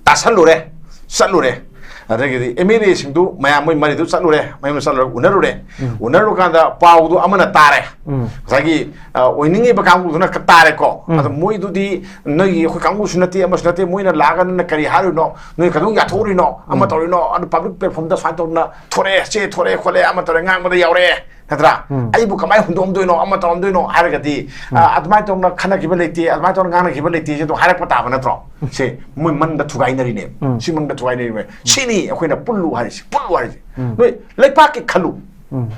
ꯇꯥꯁꯜꯂꯨꯔꯦ, ꯆꯠꯂꯨꯔꯦ, ꯑꯗꯒꯤꯗꯤ ꯑꯦꯝ ꯑꯦꯜ ꯑꯦꯁꯤꯡꯗꯨ ꯃꯌꯥꯝ ꯃꯣꯏ ꯃꯔꯤꯗꯨ ꯆꯠꯂꯨꯔꯦ, ꯃꯌꯨꯝꯗ ꯆꯠꯂꯨꯔꯒ ꯎꯅꯔꯨꯔꯦ꯫ ꯎꯅꯔꯨꯀꯥꯟꯗ ꯄꯥꯎꯗꯨ ꯑꯃꯅ ꯇꯥꯔꯦ, ꯉꯁꯥꯏꯒꯤ, ꯑ, ꯑꯣꯏꯅꯤꯡꯉꯤꯕ ꯀꯥꯡꯕꯨꯗꯨꯅ ꯈ-, ꯇꯥꯔꯦꯀꯣ꯫ ꯑꯗꯣ ꯃꯣꯏꯗꯨꯗꯤ ꯅꯣꯏꯒꯤ ꯑꯩꯈꯣꯏ ꯀꯥꯡꯕꯨꯁꯨ ꯅꯠꯇꯦ, ꯑꯃꯁꯨ ꯅꯠꯇꯦ, ꯃꯣꯏꯅ ꯂꯥꯛꯑꯒ ꯅꯣꯏꯅ ꯀꯔꯤ ꯍꯥꯏꯔꯨꯏꯅꯣ, ꯅꯣꯏ ꯀꯩꯗꯧ ꯌꯥꯊꯣꯛꯎꯔꯤꯅꯣ, ꯑꯃ ꯇꯧꯔꯤꯅꯣ, ꯑꯗꯨ ꯄꯕ꯭ꯂꯤꯛ ꯄ꯭ꯂꯦꯠꯐꯣꯝꯗ ꯁꯨꯃꯥꯏꯅ ꯇꯧꯗꯅ ꯊꯣꯔꯛꯑꯦ, ꯆꯦ ꯊꯣꯔꯛꯑꯦ ꯈꯣꯠꯂꯦ, ꯑꯃ ꯇꯧꯔꯦ, ꯉꯥꯡꯕꯗ ꯌꯥꯎꯔꯛꯑꯦ꯫ ꯅꯠꯇ꯭ꯔꯥ? ꯑꯩꯕꯨ ꯀꯃꯥꯏꯅ ꯍꯨꯟꯗꯣꯛꯑꯝꯗꯣꯏꯅꯣ, ꯑꯃ ꯇꯧꯔꯝꯗꯣꯏꯅꯣ ꯍꯥꯏꯔꯒꯗꯤ, ꯑ, ꯑꯗꯨꯃꯥꯏꯅ ꯇꯧꯅ ꯈꯟꯅꯈꯤꯕ ꯂꯩꯇꯦ, ꯑꯗꯨꯃꯥꯏꯅ ꯇꯧꯅ ꯉꯥꯡꯅꯈꯤꯕ ꯂꯩꯇꯦ, ꯁꯤ ꯑꯗꯨꯝ ꯍꯥꯏꯔꯛꯄ ꯇꯥꯕ ꯅꯠꯇ꯭ꯔꯣ? ꯁꯤ ꯃꯣꯏ ꯃꯅꯨꯡꯗ ꯊꯨꯒꯥꯏꯅꯔꯤꯅꯦꯕ꯫ ꯁꯤ ꯃꯅꯨꯡꯗ ꯊꯨꯒꯥꯏꯅꯔꯤꯕ꯫ ꯁꯤꯅꯤ ꯑꯩꯈꯣꯏꯅ ꯄꯨꯜꯂꯨ ꯍꯥꯏꯔꯤꯁꯤ, ꯄꯨꯜꯂꯨ ꯍꯥꯏꯔꯤꯁꯤ꯫ ꯅꯣꯏ ꯂꯩꯄꯥꯛꯀꯤ ꯈꯜꯂꯨ꯫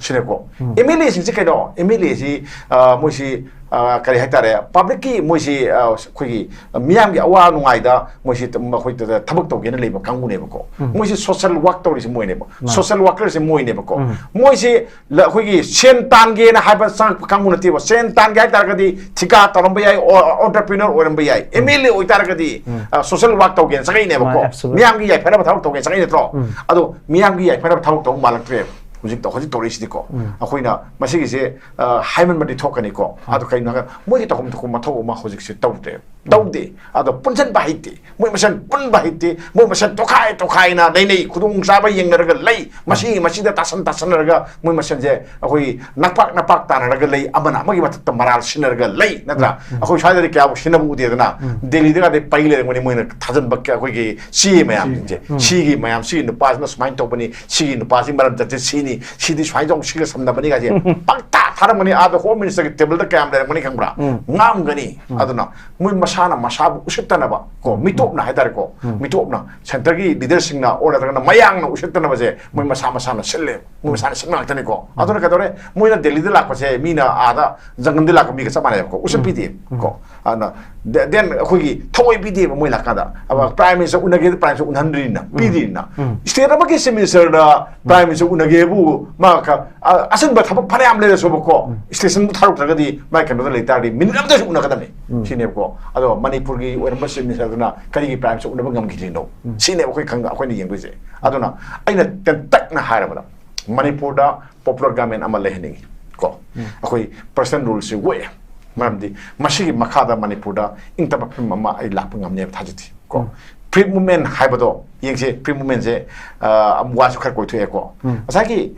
ꯁꯤꯅꯀꯣ꯫ ꯑꯦꯝ ꯑꯦꯜ ꯑꯦꯁꯤꯡꯁꯤ ꯀꯩꯅꯣ? ꯑꯦꯝ ꯑꯦꯜ ꯑꯦꯁꯤ, ꯑ, ꯃꯣꯏꯁꯤ, ꯑ, ꯀꯔꯤ ꯍꯥꯏꯇꯥꯔꯦ, ꯄꯕ꯭ꯂꯤꯛꯀꯤ ꯃꯣꯏꯁꯤ, ꯑ, ꯑꯩꯈꯣꯏꯒꯤ ꯃꯤꯌꯥꯝꯒꯤ ꯑꯋꯥ ꯅꯨꯡꯉꯥꯏꯗ ꯃꯣꯏꯁꯤ ꯃꯈꯣꯏꯗ ꯊꯕꯛ ꯇꯧꯒꯦꯅ ꯂꯩꯕ ꯀꯥꯡꯕꯨꯅꯦꯕꯀꯣ꯫ ꯃꯣꯏꯁꯤ ꯁꯣꯁꯦꯜ ꯋꯥꯛ ꯇꯧꯔꯤꯁꯤ ꯃꯣꯏꯅꯦꯕ꯫ ꯁꯣꯁꯦꯜ ꯋꯥꯀꯔꯁꯤ ꯃꯣꯏꯅꯦꯕꯀꯣ꯫ ꯃꯣꯏꯁꯤ ꯂ-, ꯑꯩꯈꯣꯏꯒꯤ ꯁꯦꯟ ꯇꯥꯟꯒꯦꯅ ꯍꯥꯏꯕ ꯆꯪꯉꯛꯄ ꯀꯥꯡꯕꯨ ꯅꯠꯇꯦꯕ꯫ ꯁꯦꯟ ꯇꯥꯟꯒꯦ ꯍꯥꯏ ꯇꯥꯔꯒꯗꯤ ꯊꯤꯀꯥ ꯇꯧꯔꯝꯕ ꯌꯥꯏ, ꯑꯣ-, ꯑꯣꯟꯇꯔꯄ꯭ꯔꯤꯅꯔ ꯑꯣꯏꯔꯝꯕ ꯌꯥꯏ꯫ ꯑꯦꯝ ꯑꯦꯜ ꯑꯦ ꯑꯣꯏꯇꯥꯔꯒꯗꯤ, ꯑ, ꯁꯣꯁꯦꯜ ꯋꯥꯛ ꯇꯧꯒꯦꯅ ꯆꯪꯉꯛꯏꯅꯦꯕꯀꯣ꯫ ꯃꯥꯅꯦ, absolutely. ꯃꯤꯌꯥꯝꯒꯤ ꯌꯥꯏꯐꯅꯕ ꯊꯕꯛ ꯇꯧꯒꯦꯅ ꯆꯪꯉꯛꯏ ꯅꯠꯇ꯭ꯔꯣ? ꯑꯗꯣ ꯃꯤꯌꯥꯝꯒꯤ ꯌꯥꯏꯐꯅꯕ ꯊꯕꯛ ꯇꯧꯕ ꯃꯥꯜꯂꯛꯇ꯭ꯔꯦꯕ ꯍꯧꯖꯤꯛ ꯇꯧ-, ꯍꯧꯖꯤꯛ ꯇꯧꯔꯛꯏꯁꯤꯗꯤꯀꯣ꯫ ꯑꯩꯈꯣꯏꯅ ꯃꯁꯤꯒꯤꯁꯦ, ꯑ, ꯍꯥꯏꯃꯟꯕꯗꯤ ꯊꯣꯛꯀꯅꯤꯀꯣ꯫ ꯑꯗꯣ ꯀꯩꯅꯣ ꯍꯥꯏꯔꯒ ꯃꯣꯏꯒꯤ ꯇꯧꯐꯝ ꯊꯣꯛꯄ ꯃꯊꯧ ꯑꯃ ꯍꯧꯖꯤꯛꯁꯦ ꯇꯧꯗ꯭ꯔꯦꯕ꯫ ꯇꯧꯗꯦ꯫ ꯑꯗꯣ ꯄꯨꯟꯁꯤꯟꯕ ꯍꯩꯇꯦ꯫ ꯃꯣꯏ ꯃꯁꯦꯟ ꯄꯨꯟꯕ ꯍꯩꯇꯦ꯫ ꯃꯣꯏ ꯃꯁꯦꯟ ꯇꯣꯈꯥꯏ ꯇꯣꯈꯥꯏꯅ ꯂꯩꯅꯩ꯫ ꯈꯨꯗꯣꯡꯆꯥꯕ ꯌꯦꯡꯅꯔꯒ ꯂꯩ꯫ ꯃꯁꯤ ꯃꯁꯤꯗ ꯇꯥꯁꯟ ꯇꯥꯁꯟꯅꯔꯒ ꯃꯣꯏ ꯃꯁꯦꯟꯁꯦ ꯑꯩꯈꯣꯏ ꯅꯄꯥꯛ ꯅꯄꯥꯛ ꯇꯥꯟꯅꯔꯒ ꯂꯩ꯫ ꯑꯃꯅ ꯑꯃꯒꯤ ꯃꯊꯛꯇ ꯃꯔꯥꯜ ꯁꯤꯟꯅꯔꯒ ꯂꯩ, ꯅꯠꯇ꯭ꯔꯥ? ꯑꯩꯈꯣꯏ ꯁ꯭ꯋꯥꯏꯗꯗꯤ ꯀꯌꯥꯕꯨ ꯁꯤꯟꯅꯕ ꯎꯗꯦꯗꯅ꯫ ꯗꯦꯜꯂꯤꯗꯒꯗꯤ ꯄꯩ ꯂꯩꯔꯝꯒꯅꯤ ꯃꯣꯏꯅ ꯊꯥꯖꯤꯟꯕ ꯀ-, ꯑꯩꯈꯣꯏꯒꯤ ꯆꯦ ꯃꯌꯥꯝꯁꯤꯡꯁꯦ꯫ ꯁꯤꯒꯤ ꯃꯌꯥꯝ, ꯁꯤꯒꯤ ꯅꯨꯄꯥꯁꯤꯅ ꯁꯨꯃꯥꯏꯅ ꯇꯧꯕꯅꯤ, ꯁꯤꯒꯤ ꯅꯨꯄꯥꯁꯤ ꯃꯔꯝ ꯆꯠꯁꯦ ꯁꯤꯅꯤ, ꯁꯤꯗꯤ ꯁꯨꯃꯥꯏꯅ ꯇꯧ, ꯁꯤꯒ ꯁꯝꯅꯕꯅꯤ ꯀꯥꯏꯁꯦ ꯄꯪꯇꯥ ꯊꯥꯔꯝꯒꯅꯤ꯫ ꯑꯥꯗ ꯍꯣꯝ ꯃꯤꯅꯤꯁꯇꯔꯒꯤ ꯇꯦꯕꯜꯗ ꯀꯌꯥꯝ ꯂꯩꯔꯝꯒꯅꯤ ꯈꯪꯕ꯭ꯔꯥ? ꯉꯥꯡꯒꯅꯤ꯫ ꯑꯗꯨꯅ ꯃꯣꯏ ꯃꯁꯥꯅ ꯃꯁꯥꯕꯨ ꯎꯁꯤꯠꯇꯅꯕ ꯀꯣ, ꯃꯤꯇꯣꯞꯅ ꯍꯥꯏꯇꯥꯔꯦꯀꯣ, ꯃꯤꯇꯣꯞꯅ, ꯁꯦꯟꯇꯔꯒꯤ ꯂꯤꯗꯔꯁꯤꯡꯅ ꯑꯣꯔ ꯅꯠꯇ꯭ꯔꯒꯅ ꯃꯌꯥꯡꯅ ꯎꯁꯤꯠꯇꯅꯕꯁꯦ ꯃꯣꯏ ꯃꯁꯥ ꯃꯁꯥꯅ ꯁꯤꯜꯂꯦ, ꯃꯣꯏ ꯃꯁꯥꯅ ꯁꯤꯟꯕ ꯉꯥꯛꯇꯅꯤꯀꯣ꯫ ꯑꯗꯨꯅ ꯀꯩꯗꯧꯔꯦ? ꯃꯣꯏꯅ ꯗꯦꯜꯂꯤꯗ ꯂꯥꯛꯄꯁꯦ ꯃꯤꯅ ꯑꯥꯗ ꯖꯪꯒꯜꯗ ꯂꯥꯛꯄ ꯃꯤꯒ ꯆꯞ ꯃꯥꯟꯅꯩꯕꯀꯣ, ꯎꯁꯤꯠ ꯄꯤꯗꯦꯕꯀꯣ꯫ ꯑꯗꯨꯅ ꯗꯦ-, then ꯑꯩꯈꯣꯏꯒꯤ ꯊꯑꯣꯏ ꯄꯤꯗꯦꯕ ꯃꯣꯏ ꯂꯥꯛꯀꯥꯟꯗ꯫ ꯑꯕ ꯄ꯭ꯔꯥꯏꯝ ꯃꯤꯅꯤꯁꯇꯔ ꯎꯅꯒꯦ, ꯄ꯭ꯔꯥꯏꯝ ꯃꯤꯅꯤꯁꯇꯔ ꯎꯅꯍꯟꯗ꯭ꯔꯤꯅ, ꯄꯤꯗ꯭ꯔꯤꯅ꯫ ꯁ꯭ꯇꯦꯠ ꯑꯃꯒꯤ ꯆꯤꯐ ꯃꯤꯅꯤꯁꯇꯔꯅ ꯄ꯭ꯔꯥꯏꯝ ꯃꯤꯅꯤꯁꯇꯔ ꯎꯅꯒꯦꯕꯨ ꯃꯥ ꯈ-, ꯑ-, ꯑꯆꯤꯟꯕ ꯊꯕꯛ ꯐꯅꯌꯥꯝ ꯂꯩꯔꯁꯨꯕꯀꯣ, ꯁ꯭ꯇꯦꯁꯟꯗ ꯊꯥꯔꯛꯇ꯭ꯔꯒꯗꯤ ꯃꯥꯏ ꯀꯩꯅꯣꯗ ꯂꯩꯇꯥꯔꯗꯤ ꯃꯤꯅꯤꯠ ꯑꯃꯗꯁꯨ ꯎꯅꯒꯗꯕꯅꯤ꯫ ꯁꯤꯅꯦꯕꯀꯣ꯫ ꯑꯗꯣ ꯃꯅꯤꯄꯨꯔꯒꯤ ꯑꯣꯏꯔꯝꯕ ꯆꯤꯐ ꯃꯤꯅꯤꯁꯇꯔꯗꯨꯅ ꯀꯔꯤꯒꯤ ꯄ꯭ꯔꯥꯏꯝ ꯃꯤꯅꯤꯁꯇꯔ ꯎꯅꯕ ꯉꯝꯈꯤꯗ꯭ꯔꯤꯅꯣ? ꯁꯤꯅꯦꯕ ꯑꯩꯈꯣꯏ ꯈꯪ-, ꯑꯩꯈꯣꯏꯅ ꯌꯦꯡꯗꯣꯏꯁꯦ꯫ ꯑꯗꯨꯅ ꯑꯩꯅ ꯇꯦꯟꯇꯛꯅ ꯍꯥꯏꯔꯕꯗ ꯃꯅꯤꯄꯨꯔꯗ popular government ꯑꯃ ꯂꯩꯍꯟꯅꯤꯡꯉꯤ ꯀꯣ꯫ ꯑꯩꯈꯣꯏ personal ruleꯁꯤ ꯑꯣꯏꯌꯦ꯫ ꯃꯔꯝꯗꯤ ꯃꯁꯤꯒꯤ ꯃꯈꯥꯗ ꯃꯅꯤꯄꯨꯔꯗ ꯏꯪ ꯇꯞꯄ ꯐꯤꯕꯝ ꯑꯃ ꯑꯩ ꯂꯥꯛꯄ ꯉꯝꯅꯦꯕ ꯊꯥꯖꯗꯦ ꯀꯣ꯫ Free movement ꯍꯥꯏꯕꯗꯣ ꯌꯦꯡꯁꯦ, ꯄ꯭ꯔꯤ ꯃꯨꯚꯃꯦꯟꯁꯦ꯫ ꯋꯥꯁꯨ ꯈꯔ ꯀꯣꯏꯊꯣꯛꯑꯦꯀꯣ꯫ ꯉꯁꯥꯏꯒꯤ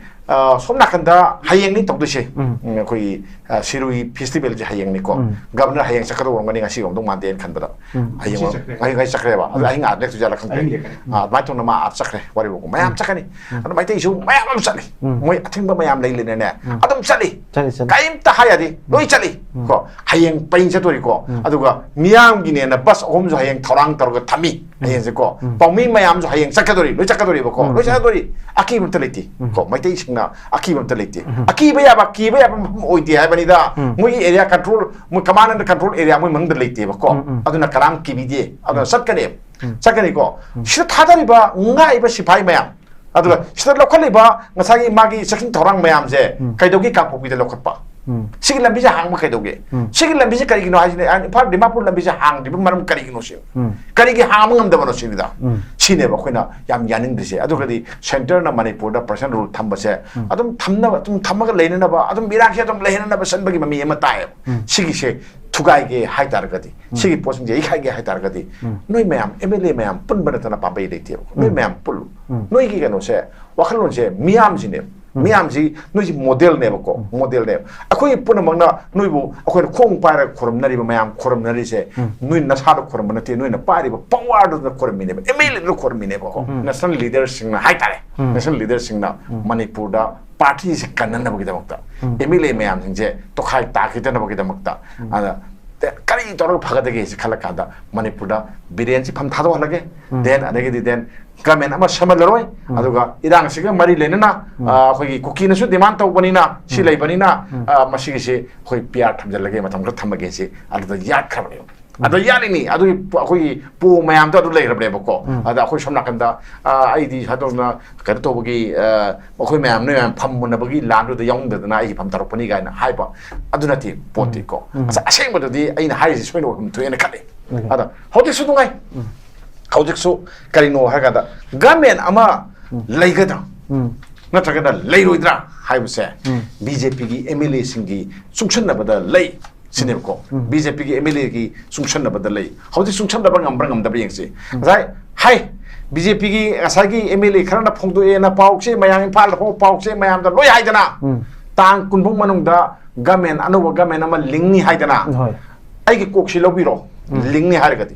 ꯁꯣꯝ ꯅꯥꯀꯟꯗ ꯍꯌꯦꯡꯅꯤ ꯇꯧꯗꯣꯏꯁꯦ꯫ ꯑꯩꯈꯣꯏꯒꯤ ꯁꯤꯔꯨꯏ ꯐꯦꯁꯇꯤꯚꯦꯜꯁꯦ ꯍꯌꯦꯡꯅꯤꯀꯣ꯫ ꯒꯕꯔꯅꯔ ꯍꯌꯦꯡ ꯆꯠꯀꯗꯧꯔꯝꯒꯅꯤ, ꯉꯁꯤ ꯑꯃꯨꯛ ꯃꯥꯟꯗꯦꯅ ꯈꯟꯕꯗ꯫ ꯍꯌꯦꯡ ꯉꯁꯤ ꯆꯠꯈ꯭ꯔꯦ꯫ ꯍꯌꯦꯡ ꯉꯁꯤ ꯆꯠꯈ꯭ꯔꯦꯕ꯫ ꯑꯗꯨ ꯑꯍꯤꯡ ꯑꯥ ꯂꯦꯛꯇꯣꯏꯖꯥꯠꯂꯥ ꯈꯪꯗꯦ꯫ ꯑꯗꯨꯃꯥꯏꯅ ꯇꯧꯅ ꯃꯥ ꯑꯥ ꯆꯠꯈ꯭ꯔꯦ꯫ ꯋꯥꯔꯤꯕꯨ ꯃꯌꯥꯝ ꯆꯠꯀꯅꯤ꯫ ꯑꯗꯨ ꯃꯩꯇꯩꯁꯨ ꯃꯌꯥꯝ ꯑꯃ ꯆꯠꯂꯤ꯫ ꯃꯣꯏ ꯑꯊꯤꯡꯕ ꯃꯌꯥꯝ ꯂꯩ ꯂꯩꯅꯅꯦ꯫ ꯑꯗꯨꯝ ꯆꯠꯂꯤ꯫ ꯆꯠꯂꯤ, ꯆꯠꯂꯤ꯫ ꯀꯔꯤꯝꯇ ꯍꯥꯏ ꯌꯥꯗꯦ꯫ ꯂꯣꯏ ꯆꯠꯂꯤ꯫ ꯀꯣ ꯍꯌꯦꯡ ꯄꯔꯤꯡ ꯆꯠꯇꯣꯔꯤꯀꯣ꯫ ꯑꯗꯨꯒ ꯃꯤꯌꯥꯝꯒꯤꯅꯦꯅ ꯕꯁ ꯑꯍꯨꯝꯁꯨ ꯍꯌꯦꯡ ꯊꯧꯔꯥꯡ ꯇꯧꯔꯒ ꯊꯝꯃꯤ꯫ ꯍꯌꯦꯡꯁꯦꯀꯣ ꯄꯥꯎꯃꯤ ꯃꯌꯥꯝꯁꯨ ꯍꯌꯦꯡ ꯆꯠꯀꯗꯣꯔꯤ, ꯂꯣꯏ ꯆꯠꯀꯗꯣꯔꯤꯕꯀꯣ꯫ ꯂꯣꯏ ꯆꯠꯀꯗꯣꯔꯤ꯫ ꯑꯀꯤꯕ ꯑꯝꯇ ꯂꯩꯇꯦ꯫ ꯀꯣ ꯃꯩꯇꯩꯁꯤꯡꯅ ꯑꯀꯤꯕ ꯑꯝꯇ ꯂꯩꯇꯦ꯫ ꯑꯀꯤꯕ ꯌꯥꯕ, ꯀꯤꯕ ꯌꯥꯕ ꯃꯐꯝ ꯑꯣꯏꯗꯦ ꯍꯥꯏꯕꯅꯤꯗ꯫ ꯃꯣꯏꯒꯤ ꯑꯦꯔꯤꯌꯥ ꯀꯟꯇ꯭ꯔꯣꯜ, ꯃꯣꯏ ꯀꯃꯥꯟ ꯑꯦꯟ ꯀꯟꯇ꯭ꯔꯣꯜ ꯑꯦꯔꯤꯌꯥ ꯃꯣꯏ ꯃꯅꯨꯡꯗ ꯂꯩꯇꯦꯕꯀꯣ꯫ ꯑꯗꯨꯅ ꯀꯅꯥꯝ ꯀꯤꯕꯤꯗꯦ꯫ ꯑꯗꯨꯅ ꯆꯠꯀꯅꯦꯕ꯫ ꯆꯠꯀꯅꯤꯀꯣ꯫ ꯁꯤꯗ ꯊꯥꯗꯔꯤꯕ ꯉꯥꯛꯏꯕ ꯁꯤꯐꯥꯏ ꯃꯌꯥꯝ, ꯑꯗꯨꯒ ꯁꯤꯗ ꯂꯧꯈꯠꯂꯤꯕ ꯉꯁꯥꯏꯒꯤ ꯃꯥꯒꯤ ꯆꯦꯛꯁꯤꯟ ꯊꯧꯔꯥꯡ ꯃꯌꯥꯝꯁꯦ ꯀꯩꯗꯧꯒꯦ ꯀꯥꯡꯄꯣꯛꯄꯤꯗ ꯂꯧꯈꯠꯄ? ꯁꯤꯒꯤ ꯂꯝꯕꯤꯁꯦ ꯍꯥꯡꯕ ꯀꯩꯗꯧꯒꯦ? ꯁꯤꯒꯤ ꯂꯝꯕꯤꯁꯦ ꯀꯔꯤꯒꯤꯅꯣ ꯍꯥꯏꯁꯤꯅꯦ, ꯏꯝꯐꯥꯜ ꯗꯤꯃꯥꯄꯨꯔ ꯂꯝꯕꯤꯁꯦ ꯍꯥꯡꯗ꯭ꯔꯤꯕ ꯃꯔꯝ ꯀꯔꯤꯒꯤꯅꯣ ꯁꯤ? ꯀꯔꯤꯒꯤ ꯍꯥꯡꯕ ꯉꯝꯗꯕꯅꯣ ꯁꯤꯅꯤꯗ꯫ ꯁꯤꯅꯦꯕ ꯑꯩꯈꯣꯏꯅ ꯌꯥꯝ ꯌꯥꯅꯤꯡꯗ꯭ꯔꯤꯁꯦ꯫ ꯑꯗꯨꯒꯗꯤ ꯁꯦꯟꯇꯔꯅ ꯃꯅꯤꯄꯨꯔꯗ ꯄꯔꯁꯅꯦꯜ ꯔꯨꯜ ꯊꯝꯕꯁꯦ ꯑꯗꯨꯝ ꯊꯝꯅꯕ, ꯑꯗꯨꯝ ꯊꯝꯃꯒ ꯂꯩꯅꯅꯕ, ꯑꯗꯨꯝ ꯏꯔꯥꯡꯁꯦ ꯑꯗꯨꯝ ꯂꯩꯍꯟꯅꯕ ꯁꯤꯟꯕꯒꯤ ꯃꯃꯤ ꯑꯃ ꯇꯥꯏꯌꯦꯕ꯫ ꯁꯤꯒꯤꯁꯦ ꯊꯨꯒꯥꯏꯒꯦ ꯍꯥꯏꯇꯥꯔꯒꯗꯤ, ꯁꯤꯒꯤ ꯄꯣꯠꯁꯤꯡꯁꯦ ꯌꯩꯈꯥꯏꯒꯦ ꯍꯥꯏꯇꯥꯔꯒꯗꯤ, ꯅꯣꯏ ꯃꯌꯥꯝ, ꯑꯦꯝ ꯑꯦꯜ ꯑꯦ ꯃꯌꯥꯝ ꯄꯨꯟꯕ ꯅꯠꯇꯅ ꯄꯥꯝꯕꯩ ꯂꯩꯇꯦꯕ꯫ ꯅꯣꯏ ꯃꯌꯥꯝ ꯄꯨꯜꯂꯨ꯫ ꯅꯣꯏꯒꯤ ꯀꯩꯅꯣꯁꯦ, ꯋꯥꯈꯜꯂꯣꯟꯁꯦ ꯃꯤꯌꯥꯝꯁꯤꯅꯦꯕ꯫ ꯃꯤꯌꯥꯝꯁꯤ ꯅꯣꯏꯁꯤ ꯃꯣꯗꯦꯜꯅꯦꯕꯀꯣ, ꯃꯣꯗꯦꯜꯅꯦꯕ꯫ ꯑꯩꯈꯣꯏ ꯄꯨꯝꯅꯃꯛꯅ ꯅꯣꯏꯕꯨ ꯑꯩꯈꯣꯏꯅ ꯈꯣꯡ ꯄꯥꯏꯔꯒ ꯈꯨꯔꯨꯝꯅꯔꯤꯕ ꯃꯌꯥꯝ ꯈꯨꯔꯨꯝꯅꯔꯤꯁꯦ, ꯅꯣꯏ ꯅꯁꯥꯗ ꯈꯨꯔꯨꯝꯕ ꯅꯠꯇꯦ, ꯅꯣꯏꯅ ꯄꯥꯏꯔꯤꯕ ꯄꯋꯥꯔꯗꯨꯅ ꯈꯨꯔꯨꯝꯃꯤꯅꯦꯕ, ꯑꯦꯝ ꯑꯦꯜ ꯑꯦꯗꯨꯅ ꯈꯨꯔꯨꯝꯃꯤꯅꯦꯕꯀꯣ꯫ ꯅꯦꯁꯅꯦꯜ ꯂꯤꯗꯔꯁꯤꯡꯅ ꯍꯥꯏꯇꯥꯔꯦ, ꯅꯦꯁꯅꯦꯜ ꯂꯤꯗꯔꯁꯤꯡꯅ ꯃꯅꯤꯄꯨꯔꯗ ꯄꯥꯔꯇꯤꯁꯤ ꯀꯟꯅꯅꯕꯒꯤꯗꯃꯛꯇ, ꯑꯦꯝ ꯑꯦꯜ ꯑꯦ ꯃꯌꯥꯝꯁꯤꯡꯁꯦ ꯇꯣꯈꯥꯏ ꯇꯥꯈꯤꯗꯅꯕꯒꯤꯗꯃꯛꯇ, ꯑꯗ ꯀꯔꯤ ꯇꯧꯔꯒ ꯐꯒꯗꯒꯦ ꯁꯤ ꯈꯜꯂ ꯀꯥꯟꯗ ꯃꯅꯤꯄꯨꯔꯗ ꯕꯤꯔꯦꯟꯁꯤ ꯐꯝ ꯊꯥꯗꯣꯛꯍꯜꯂꯒꯦ, ꯎꯝ꯫ Then ꯑꯗꯒꯤꯗꯤ then government ꯑꯃ ꯁꯦꯝꯍꯜꯂꯔꯣꯏ, ꯎꯝ꯫ ꯑꯗꯨꯒ ꯏꯔꯥꯡꯁꯤꯒ ꯃꯔꯤ ꯂꯩꯅꯅ, ꯎꯝ꯫ ꯑ, ꯑꯩꯈꯣꯏꯒꯤ ꯀꯨꯀꯤꯅꯁꯨ demand ꯇꯧꯕꯅꯤꯅ, ꯁꯤ ꯎꯝ꯫ ꯂꯩꯕꯅꯤꯅ, ꯎꯝ꯫ ꯑ, ꯃꯁꯤꯒꯤꯁꯤ ꯑꯩꯈꯣꯏ P R ꯊꯝꯖꯤꯜꯂꯒꯦ, ꯃꯇꯝ ꯈꯔ ꯊꯝꯃꯒꯦ ꯁꯤ ꯑꯗꯨꯗ ꯌꯥꯠꯈ꯭ꯔꯕꯅꯦꯕ꯫ ꯎꯝ꯫ ꯑꯗ ꯌꯥꯠꯂꯤꯅꯤ, ꯑꯗꯨꯒꯤ ꯄꯣ-, ꯑꯩꯈꯣꯏꯒꯤ ꯄꯣ ꯃꯌꯥꯝꯗꯣ ꯑꯗꯨ ꯂꯩꯈ꯭ꯔꯕꯅꯦꯕꯀꯣ꯫ ꯎꯝ꯫ ꯑꯗ ꯑꯩꯈꯣꯏ ꯁꯣꯝ ꯅꯥꯀꯟꯗ, ꯑ, ꯑꯩꯗꯤ ꯁꯨꯃꯥꯏꯅ ꯇꯧꯗꯅ ꯀꯩꯅꯣ ꯇꯧꯕꯒꯤ, ꯑ, ꯑꯩꯈꯣꯏ ꯃꯌꯥꯝ, ꯅꯣꯏ ꯃꯌꯥꯝ ꯐꯝꯃꯨꯅꯕꯒꯤ ꯂꯥꯟꯗꯨꯗ ꯌꯥꯎꯅꯤꯡꯗꯗꯅ ꯑꯩꯒꯤ ꯐꯝ ꯊꯥꯔꯛꯄꯅꯤ ꯀꯥꯏꯅ ꯍꯥꯏꯕ ꯑꯗꯨ ꯅꯠꯇꯦ ꯄꯣꯠꯇꯤꯀꯣ꯫ ꯎꯝ꯫ ꯑꯁ, ꯑꯁꯦꯡꯕꯗꯨꯗꯤ ꯑꯩꯅ ꯍꯥꯏꯔꯤꯁꯦ ꯁꯣꯏꯅ ꯑꯣꯏꯐꯝ ꯊꯣꯛꯑꯦꯅ ꯈꯜꯂꯤ꯫ ꯎꯝ꯫ ꯑꯗ ꯍꯧꯖꯤꯛꯁꯨ ꯅꯨꯡꯉꯥꯏ꯫ ꯎꯝ꯫ ꯍꯧꯖꯤꯛꯁꯨ ꯀꯔꯤꯅꯣ ꯍꯥꯏ ꯀꯥꯟꯗ, government ꯑꯃ ꯎꯝ꯫ ꯂꯩꯒꯗ꯭ꯔꯥ ꯎꯝ꯫ ꯅꯠꯇ꯭ꯔꯒꯅ ꯂꯩꯔꯣꯏꯗ꯭ꯔꯥ ꯍꯥꯏꯕꯁꯦ ꯎꯝ꯫ B J P ꯒꯤ M L A ꯁꯤꯡꯒꯤ ꯆꯨꯡꯁꯤꯟꯅꯕꯗ ꯂꯩ꯫ ꯁꯤꯅꯦꯕꯀꯣ꯫ ꯎꯝ꯫ ꯕꯤ ꯖꯦ ꯄꯤꯒꯤ ꯑꯦꯝ ꯑꯦꯜ ꯑꯦꯒꯤ ꯆꯨꯡꯁꯟꯅꯕꯗ ꯂꯩ꯫ ꯍꯧꯖꯤꯛ ꯆꯨꯡꯁꯟꯅꯕ ꯉꯝꯕ꯭ꯔꯥ ꯉꯝꯗꯕ꯭ꯔꯥ ꯌꯦꯡꯁꯤ꯫ ꯎꯝ꯫ ꯉꯁꯥꯏ ꯍꯥꯏ, ꯕꯤ ꯖꯦ ꯄꯤꯒꯤ ꯉꯁꯥꯏꯒꯤ ꯑꯦꯝ ꯑꯦꯜ ꯑꯦ ꯈꯔꯅ ꯐꯣꯡꯗꯣꯛꯑꯦꯅ ꯄꯥꯎꯁꯦ, ꯃꯌꯥꯝ ꯏꯝꯐꯥꯜꯗ ꯐꯥꯎꯕ ꯄꯥꯎꯁꯦ ꯃꯌꯥꯝꯗ ꯂꯣꯏ ꯍꯥꯏꯗꯅ, ꯎꯝ꯫ ꯇꯥꯡ ꯀꯨꯟ ꯐꯥꯎ ꯃꯅꯨꯡꯗ ꯒꯃꯦꯟ, ꯑꯅꯧꯕ ꯒꯃꯦꯟ ꯑꯃ ꯂꯤꯡꯅꯤ ꯍꯥꯏꯗꯅ꯫ ꯍꯣꯏ꯫ ꯑꯩꯒꯤ ꯀꯣꯛꯁꯤ ꯂꯧꯕꯤꯔꯣ꯫ ꯎꯝ꯫ ꯂꯤꯡꯅꯤ ꯍꯥꯏꯔꯒꯗꯤ꯫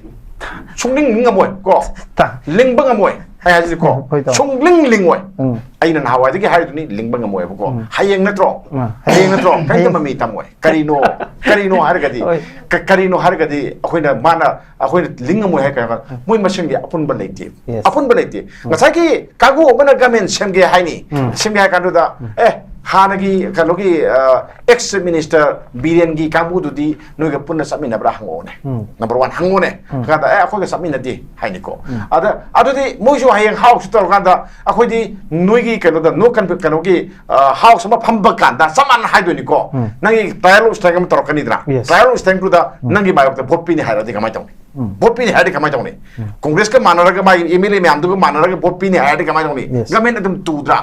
ꯁꯨꯡꯂꯤꯡ ꯂꯤꯡꯉꯝꯃꯣꯏ ꯀꯣ꯫ ꯇꯥ-, ꯂꯤꯡꯕ ꯉꯝꯃꯣꯏ꯫ ꯑꯩ ꯍꯥꯏꯁꯤꯗꯤ ꯀꯣ꯫ ꯍꯣꯏ, ꯇꯥꯃꯣ꯫ ꯁꯨꯡꯂꯤꯡ ꯂꯤꯡꯉꯣꯏ꯫ ꯎꯝ꯫ ꯑꯩꯅ ꯅꯍꯥꯟꯋꯥꯏꯗꯒꯤ ꯍꯥꯏꯔꯤꯗꯨꯅꯤ, ꯂꯤꯡꯕ ꯉꯝꯃꯣꯏꯕꯀꯣ꯫ ꯎꯝ꯫ ꯍꯌꯦꯡ ꯅꯠꯇ꯭ꯔꯣ? ꯎꯝ꯫ ꯍꯌꯦꯡ ꯅꯠꯇ꯭ꯔꯣ? ꯀꯔꯤꯝꯇ ꯍꯌꯦꯡ꯫ ꯃꯃꯤ ꯇꯝꯃꯣꯏ꯫ ꯀꯔꯤꯅꯣ? ꯀꯔꯤꯅꯣ ꯍꯥꯏꯔꯒꯗꯤ, ꯍꯣꯏ꯫ ꯀ-, ꯀꯔꯤꯅꯣ ꯍꯥꯏꯔꯒꯗꯤ ꯑꯩꯈꯣꯏꯅ, ꯃꯥꯅ, ꯑꯩꯈꯣꯏꯅ ꯂꯤꯡ ꯉꯝꯃꯣꯏ ꯍꯥꯏ ꯀꯥꯟꯗ, ꯃꯣꯏ ꯃꯁꯦꯟꯒꯤ ꯑꯄꯨꯟꯕ ꯂꯩꯇꯦ꯫ Yes꯫ ꯑꯄꯨꯟꯕ ꯂꯩꯇꯦ꯫ ꯎꯝ꯫ ꯉꯁꯥꯏꯒꯤ ꯀꯥꯡꯕꯨ ꯑꯃꯅ ꯒꯃꯦꯟ ꯁꯦꯝꯒꯦ ꯍꯥꯏꯅꯤ꯫ ꯎꯝ꯫ ꯁꯦꯝꯒꯦ ꯍꯥꯏ ꯀꯥꯟꯗꯨꯗ, ꯎꯝ꯫ ꯑꯦ, ꯍꯥꯟꯅꯒꯤ ꯀꯩꯅꯣꯒꯤ, ꯑ, ex minister ꯕꯤꯔꯦꯟꯒꯤ ꯀꯥꯡꯕꯨꯗꯨꯗꯤ ꯅꯣꯏꯒ ꯄꯨꯟꯅ ꯆꯠꯃꯤꯟꯅꯕ꯭ꯔꯥ ꯍꯪꯉꯛꯑꯣꯅꯦ꯫ ꯎꯝ꯫ Number one ꯍꯪꯉꯣꯅꯦ꯫ ꯎꯝ꯫ ꯍꯪꯀꯥꯟꯗ, "ꯑꯦ, ꯑꯩꯈꯣꯏꯒ ꯆꯠꯃꯤꯟꯅꯗꯦ" ꯍꯥꯏꯅꯤꯀꯣ꯫ ꯎꯝ꯫ ꯑꯗ, ꯑꯗꯨꯗꯤ ꯃꯣꯏꯁꯨ ꯍꯌꯦꯡ house ꯇꯧꯔꯀꯥꯟꯗ, ꯑꯩꯈꯣꯏꯗꯤ ꯅꯣꯏꯒꯤ ꯀꯩꯅꯣꯗ, no con-, ꯀꯩꯅꯣꯒꯤ, ꯑ, house ꯑꯃ ꯐꯝꯕ ꯀꯥꯟꯗ ꯆꯞ ꯃꯥꯟꯅ ꯍꯥꯏꯗꯣꯏꯅꯤꯀꯣ꯫ ꯎꯝ꯫ ꯅꯪꯒꯤ trial of strength ꯑꯃ ꯇꯧꯔꯛꯀꯅꯤꯗꯅ꯫ Yes꯫ Trial of strength ꯇꯨꯗ ꯎꯝ꯫ ꯅꯪꯒꯤ ꯃꯥꯌꯣꯛꯇ vote ꯄꯤꯅꯤ ꯍꯥꯏꯔꯗꯤ ꯀꯃꯥꯏꯅ ꯇꯧꯅꯤ? ꯎꯝ꯫ Vote ꯄꯤꯅꯤ ꯍꯥꯏꯔꯗꯤ ꯀꯃꯥꯏꯅ ꯇꯧꯅꯤ? ꯎꯝ꯫ ꯀꯣꯡꯒ꯭ꯔꯦꯁꯀ ꯃꯥꯟꯅꯔꯒ, ꯃꯥꯒꯤ ꯑꯦꯝ ꯑꯦꯜ ꯑꯦ ꯃꯌꯥꯝꯗꯨꯒ ꯃꯥꯟꯅꯔꯒ vote ꯄꯤꯅꯤ ꯍꯥꯏꯔꯗꯤ ꯀꯃꯥꯏꯅ ꯇꯧꯅꯤ? Yes꯫ ꯒꯃꯦꯟ ꯑꯗꯨꯝ ꯇꯨꯗ꯭ꯔꯥ?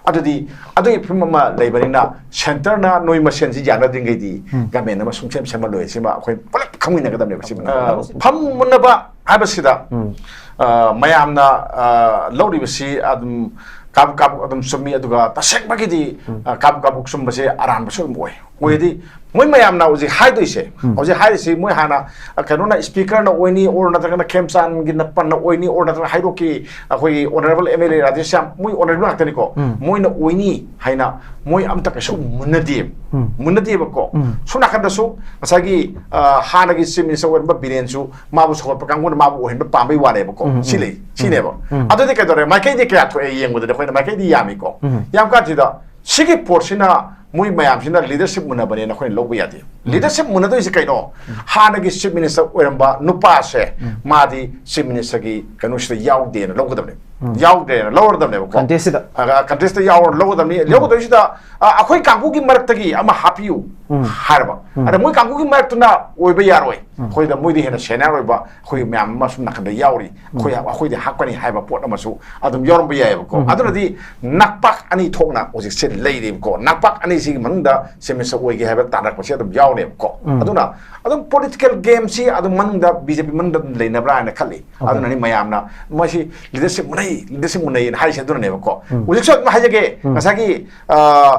ꯑꯗꯨꯗꯤ ꯑꯗꯨꯒꯤ ꯐꯤꯕꯝ ꯑꯃ ꯂꯩꯕꯅꯤꯅ, centre ꯅ ꯅꯣꯏ ꯃꯁꯦꯟꯁꯤ ꯌꯥꯅꯗ꯭ꯔꯤꯉꯩꯗꯤ ꯎꯝ꯫ ꯒꯃꯦꯟ ꯑꯃ ꯁꯨꯡꯁꯦꯝ ꯁꯦꯝꯍꯜꯂꯣꯏ꯫ ꯁꯤꯃ ꯑꯩꯈꯣꯏ ꯄꯨꯂꯞ ꯈꯪꯃꯤꯟꯅꯒꯗꯕꯅꯦꯕ꯫ ꯁꯤꯃ, ꯑ, ꯐꯝꯃꯨꯟꯅꯕ ꯍꯥꯏꯕꯁꯤꯗ, ꯎꯝ꯫ ꯑ, ꯃꯌꯥꯝꯅ, ꯑ, ꯂꯧꯔꯤꯕꯁꯤ ꯑꯗꯨꯝ ꯀꯥꯕꯨꯛ ꯀꯥꯕꯨꯛ ꯑꯗꯨꯝ ꯆꯨꯝꯃꯤ, ꯑꯗꯨꯒ ꯇꯁꯦꯡꯕꯒꯤꯗꯤ, ꯎꯝ꯫ ꯑ, ꯀꯥꯕꯨꯛ ꯀꯥꯕꯨꯛ ꯆꯨꯝꯕꯁꯦ ꯑꯔꯥꯟꯕꯁꯨ ꯑꯗꯨꯝ ꯑꯣꯏ꯫ ꯑꯣꯏꯔꯗꯤ ꯃꯣꯏ ꯃꯌꯥꯝꯅ ꯍꯧꯖꯤꯛ ꯍꯥꯏꯗꯣꯏꯁꯦ, ꯎꯝ꯫ ꯍꯧꯖꯤꯛ ꯍꯥꯏꯔꯤꯁꯤ ꯃꯣꯏ ꯍꯥꯟꯅ, ꯑ, ꯀꯩꯅꯣꯅ, speaker ꯅ ꯑꯣꯏꯅꯤ, or ꯅꯠꯇ꯭ꯔꯒꯅ ꯈꯦꯝꯆꯥꯟꯒꯤ ꯅꯄꯟꯅ ꯑꯣꯏꯅꯤ, or ꯅꯠꯇ꯭ꯔꯒꯅ ꯍꯩꯔꯣꯛꯀꯤ ꯑꯩꯈꯣꯏꯒꯤ honourable ꯑꯦꯝ ꯑꯦꯜ ꯑꯦ ꯔꯥꯙꯦꯁ꯭ꯌꯥꯝ, ꯃꯣꯏ honourable ꯉꯥꯛꯇꯅꯤꯀꯣ꯫ ꯎꯝ꯫ ꯃꯣꯏꯅ ꯑꯣꯏꯅꯤ ꯍꯥꯏꯅ ꯃꯣꯏ ꯑꯝꯇ ꯀꯩꯁꯨ ꯃꯨꯟꯅꯗꯦꯕ꯫ ꯎꯝ꯫ ꯃꯨꯟꯅꯗꯦꯕꯀꯣ꯫ ꯎꯝ꯫ ꯁꯣꯝ ꯅꯥꯀꯟꯗꯁꯨ ꯉꯁꯥꯏꯒꯤ, ꯑ, ꯍꯥꯟꯅꯒꯤ chief minister ꯑꯣꯏꯔꯝꯕ ꯕꯤꯔꯦꯟꯁꯨ ꯃꯥꯕꯨ ꯁꯧꯒꯠꯄ ꯀꯥꯡꯕꯨꯅ ꯃꯥꯕꯨ ꯑꯣꯏꯍꯟꯕ ꯄꯥꯝꯕꯩ ꯋꯥꯅꯦꯕꯀꯣ꯫ ꯎꯝ, ꯁꯤ ꯎꯝ꯫ ꯂꯩ, ꯎꯝ꯫ ꯁꯤꯅꯦꯕ꯫ ꯎꯝ꯫ ꯑꯗꯨꯗꯤ ꯀꯩꯗꯧꯔꯦ? ꯃꯥꯏꯀꯩꯗꯤ ꯀꯌꯥ ꯊꯣꯛꯑꯦ ꯌꯦꯡꯕꯗꯗꯤ ꯑꯩꯈꯣꯏꯅ ꯃꯥꯏꯀꯩꯗꯤ ꯌꯥꯝꯃꯤꯀꯣ꯫ ꯎꯝ꯫ ꯌꯥꯝ ꯀꯥꯟꯁꯤꯗ ꯁꯤꯒꯤ ꯄꯣꯠꯁꯤꯅ ꯃꯣꯏ ꯃꯌꯥꯝꯁꯤꯅ leadership ꯃꯨꯟꯅꯕꯅꯦꯅ ꯑꯩꯈꯣꯏꯅ ꯂꯧꯕ ꯌꯥꯗꯦ꯫ ꯎꯝ꯫ Leadership ꯃꯨꯟꯅꯗꯣꯏꯁꯦ ꯀꯩꯅꯣ? ꯎꯝ꯫ ꯍꯥꯟꯅꯒꯤ chief minister ꯑꯣꯏꯔꯝꯕ ꯅꯨꯄꯥꯁꯦ, ꯎꯝ꯫ ꯃꯥꯗꯤ chief minister ꯒꯤ ꯀꯩꯅꯣꯁꯤꯗ ꯌꯥꯎꯗꯦꯅ ꯂꯧꯒꯗꯕꯅꯦ꯫ ꯎꯝ꯫ ꯌꯥꯎꯗ꯭ꯔꯦꯅ ꯂꯧꯔꯗꯕꯅꯦꯕꯀꯣ꯫ Contest ꯁꯤꯗ꯫ ꯑ, contest ꯇ ꯌꯥꯎꯔ ꯂꯧꯒꯗꯕꯅꯤ꯫ ꯎꯝ꯫ ꯂꯧꯒꯗꯣꯏꯁꯤꯗ, ꯑ, ꯑꯩꯈꯣꯏ ꯀꯥꯡꯕꯨꯒꯤ ꯃꯔꯛꯇꯒꯤ ꯑꯃ ꯍꯥꯞꯄꯤꯌꯨ꯫ ꯎꯝ꯫ ꯍꯥꯏꯔꯕ꯫ ꯎꯝ꯫ ꯑꯗ ꯃꯣꯏ ꯀꯥꯡꯕꯨꯒꯤ ꯃꯔꯛꯇꯨꯅ ꯑꯣꯏꯕ ꯌꯥꯔꯣꯏ꯫ ꯎꯝ꯫ ꯑꯩꯈꯣꯏꯗ ꯃꯣꯏꯗꯤ ꯍꯦꯟꯅ ꯁꯦꯅꯤꯌꯔ ꯑꯣꯏꯕ ꯑꯩꯈꯣꯏ ꯃꯌꯥꯝ ꯑꯃ ꯁꯨꯝ ꯅꯥꯀꯟꯗ ꯌꯥꯎꯔꯤ꯫ ꯑꯩꯈꯣꯏ ꯑꯩꯈꯣꯏꯗꯤ ꯍꯥꯞꯀꯅꯤ ꯍꯥꯏꯕ ꯄꯣꯠ ꯑꯃꯁꯨ ꯑꯗꯨꯝ ꯌꯥꯎꯔꯝꯕ ꯌꯥꯏꯑꯕꯀꯣ꯫ ꯎꯝ꯫ ꯑꯗꯨꯅꯗꯤ ꯅꯛꯄꯥꯛ ꯑꯅꯤ ꯊꯣꯛꯅ ꯍꯧꯖꯤꯛꯁꯦ ꯂꯩꯔꯤꯕꯀꯣ꯫ ꯅꯛꯄꯥꯛ ꯑꯅꯤꯁꯤꯒꯤ ꯃꯅꯨꯡꯗ ꯆꯤꯐ ꯃꯤꯅꯤꯁꯇꯔ ꯑꯣꯏꯒꯦ ꯍꯥꯏꯕ ꯇꯥꯟꯅꯔꯛꯄꯁꯦ ꯑꯗꯨꯝ ꯌꯥꯎꯅꯦꯕꯀꯣ꯫ ꯎꯝ꯫ ꯑꯗꯨꯅ ꯑꯗꯨꯝ ꯄꯣꯂꯤꯇꯤꯀꯦꯜ ꯒꯦꯝꯁꯤ ꯑꯗꯨꯝ ꯃꯅꯨꯡꯗ ꯕꯤ ꯖꯦ ꯄꯤ ꯃꯅꯨꯡꯗ ꯑꯗꯨꯝ ꯂꯩꯅꯕ꯭ꯔꯥ ꯍꯥꯏꯅ ꯈꯜꯂꯤ꯫ Okay. ꯑꯗꯨꯅꯅꯤ ꯃꯌꯥꯝꯅ ꯃꯣꯏꯁꯤ ꯂꯤꯗꯔꯁꯤꯞ ꯃꯨꯟꯅꯩ, ꯂꯤꯗꯔꯁꯤꯞ ꯃꯨꯟꯅꯩꯅ ꯍꯥꯏꯔꯤꯁꯦ ꯑꯗꯨꯅꯅꯦꯕꯀꯣ꯫ ꯎꯝ꯫ ꯍꯧꯖꯤꯛꯁꯨ ꯑꯗꯨꯝ ꯍꯥꯏꯖꯒꯦ, ꯎꯝ꯫ ꯉꯁꯥꯏꯒꯤ ꯑ,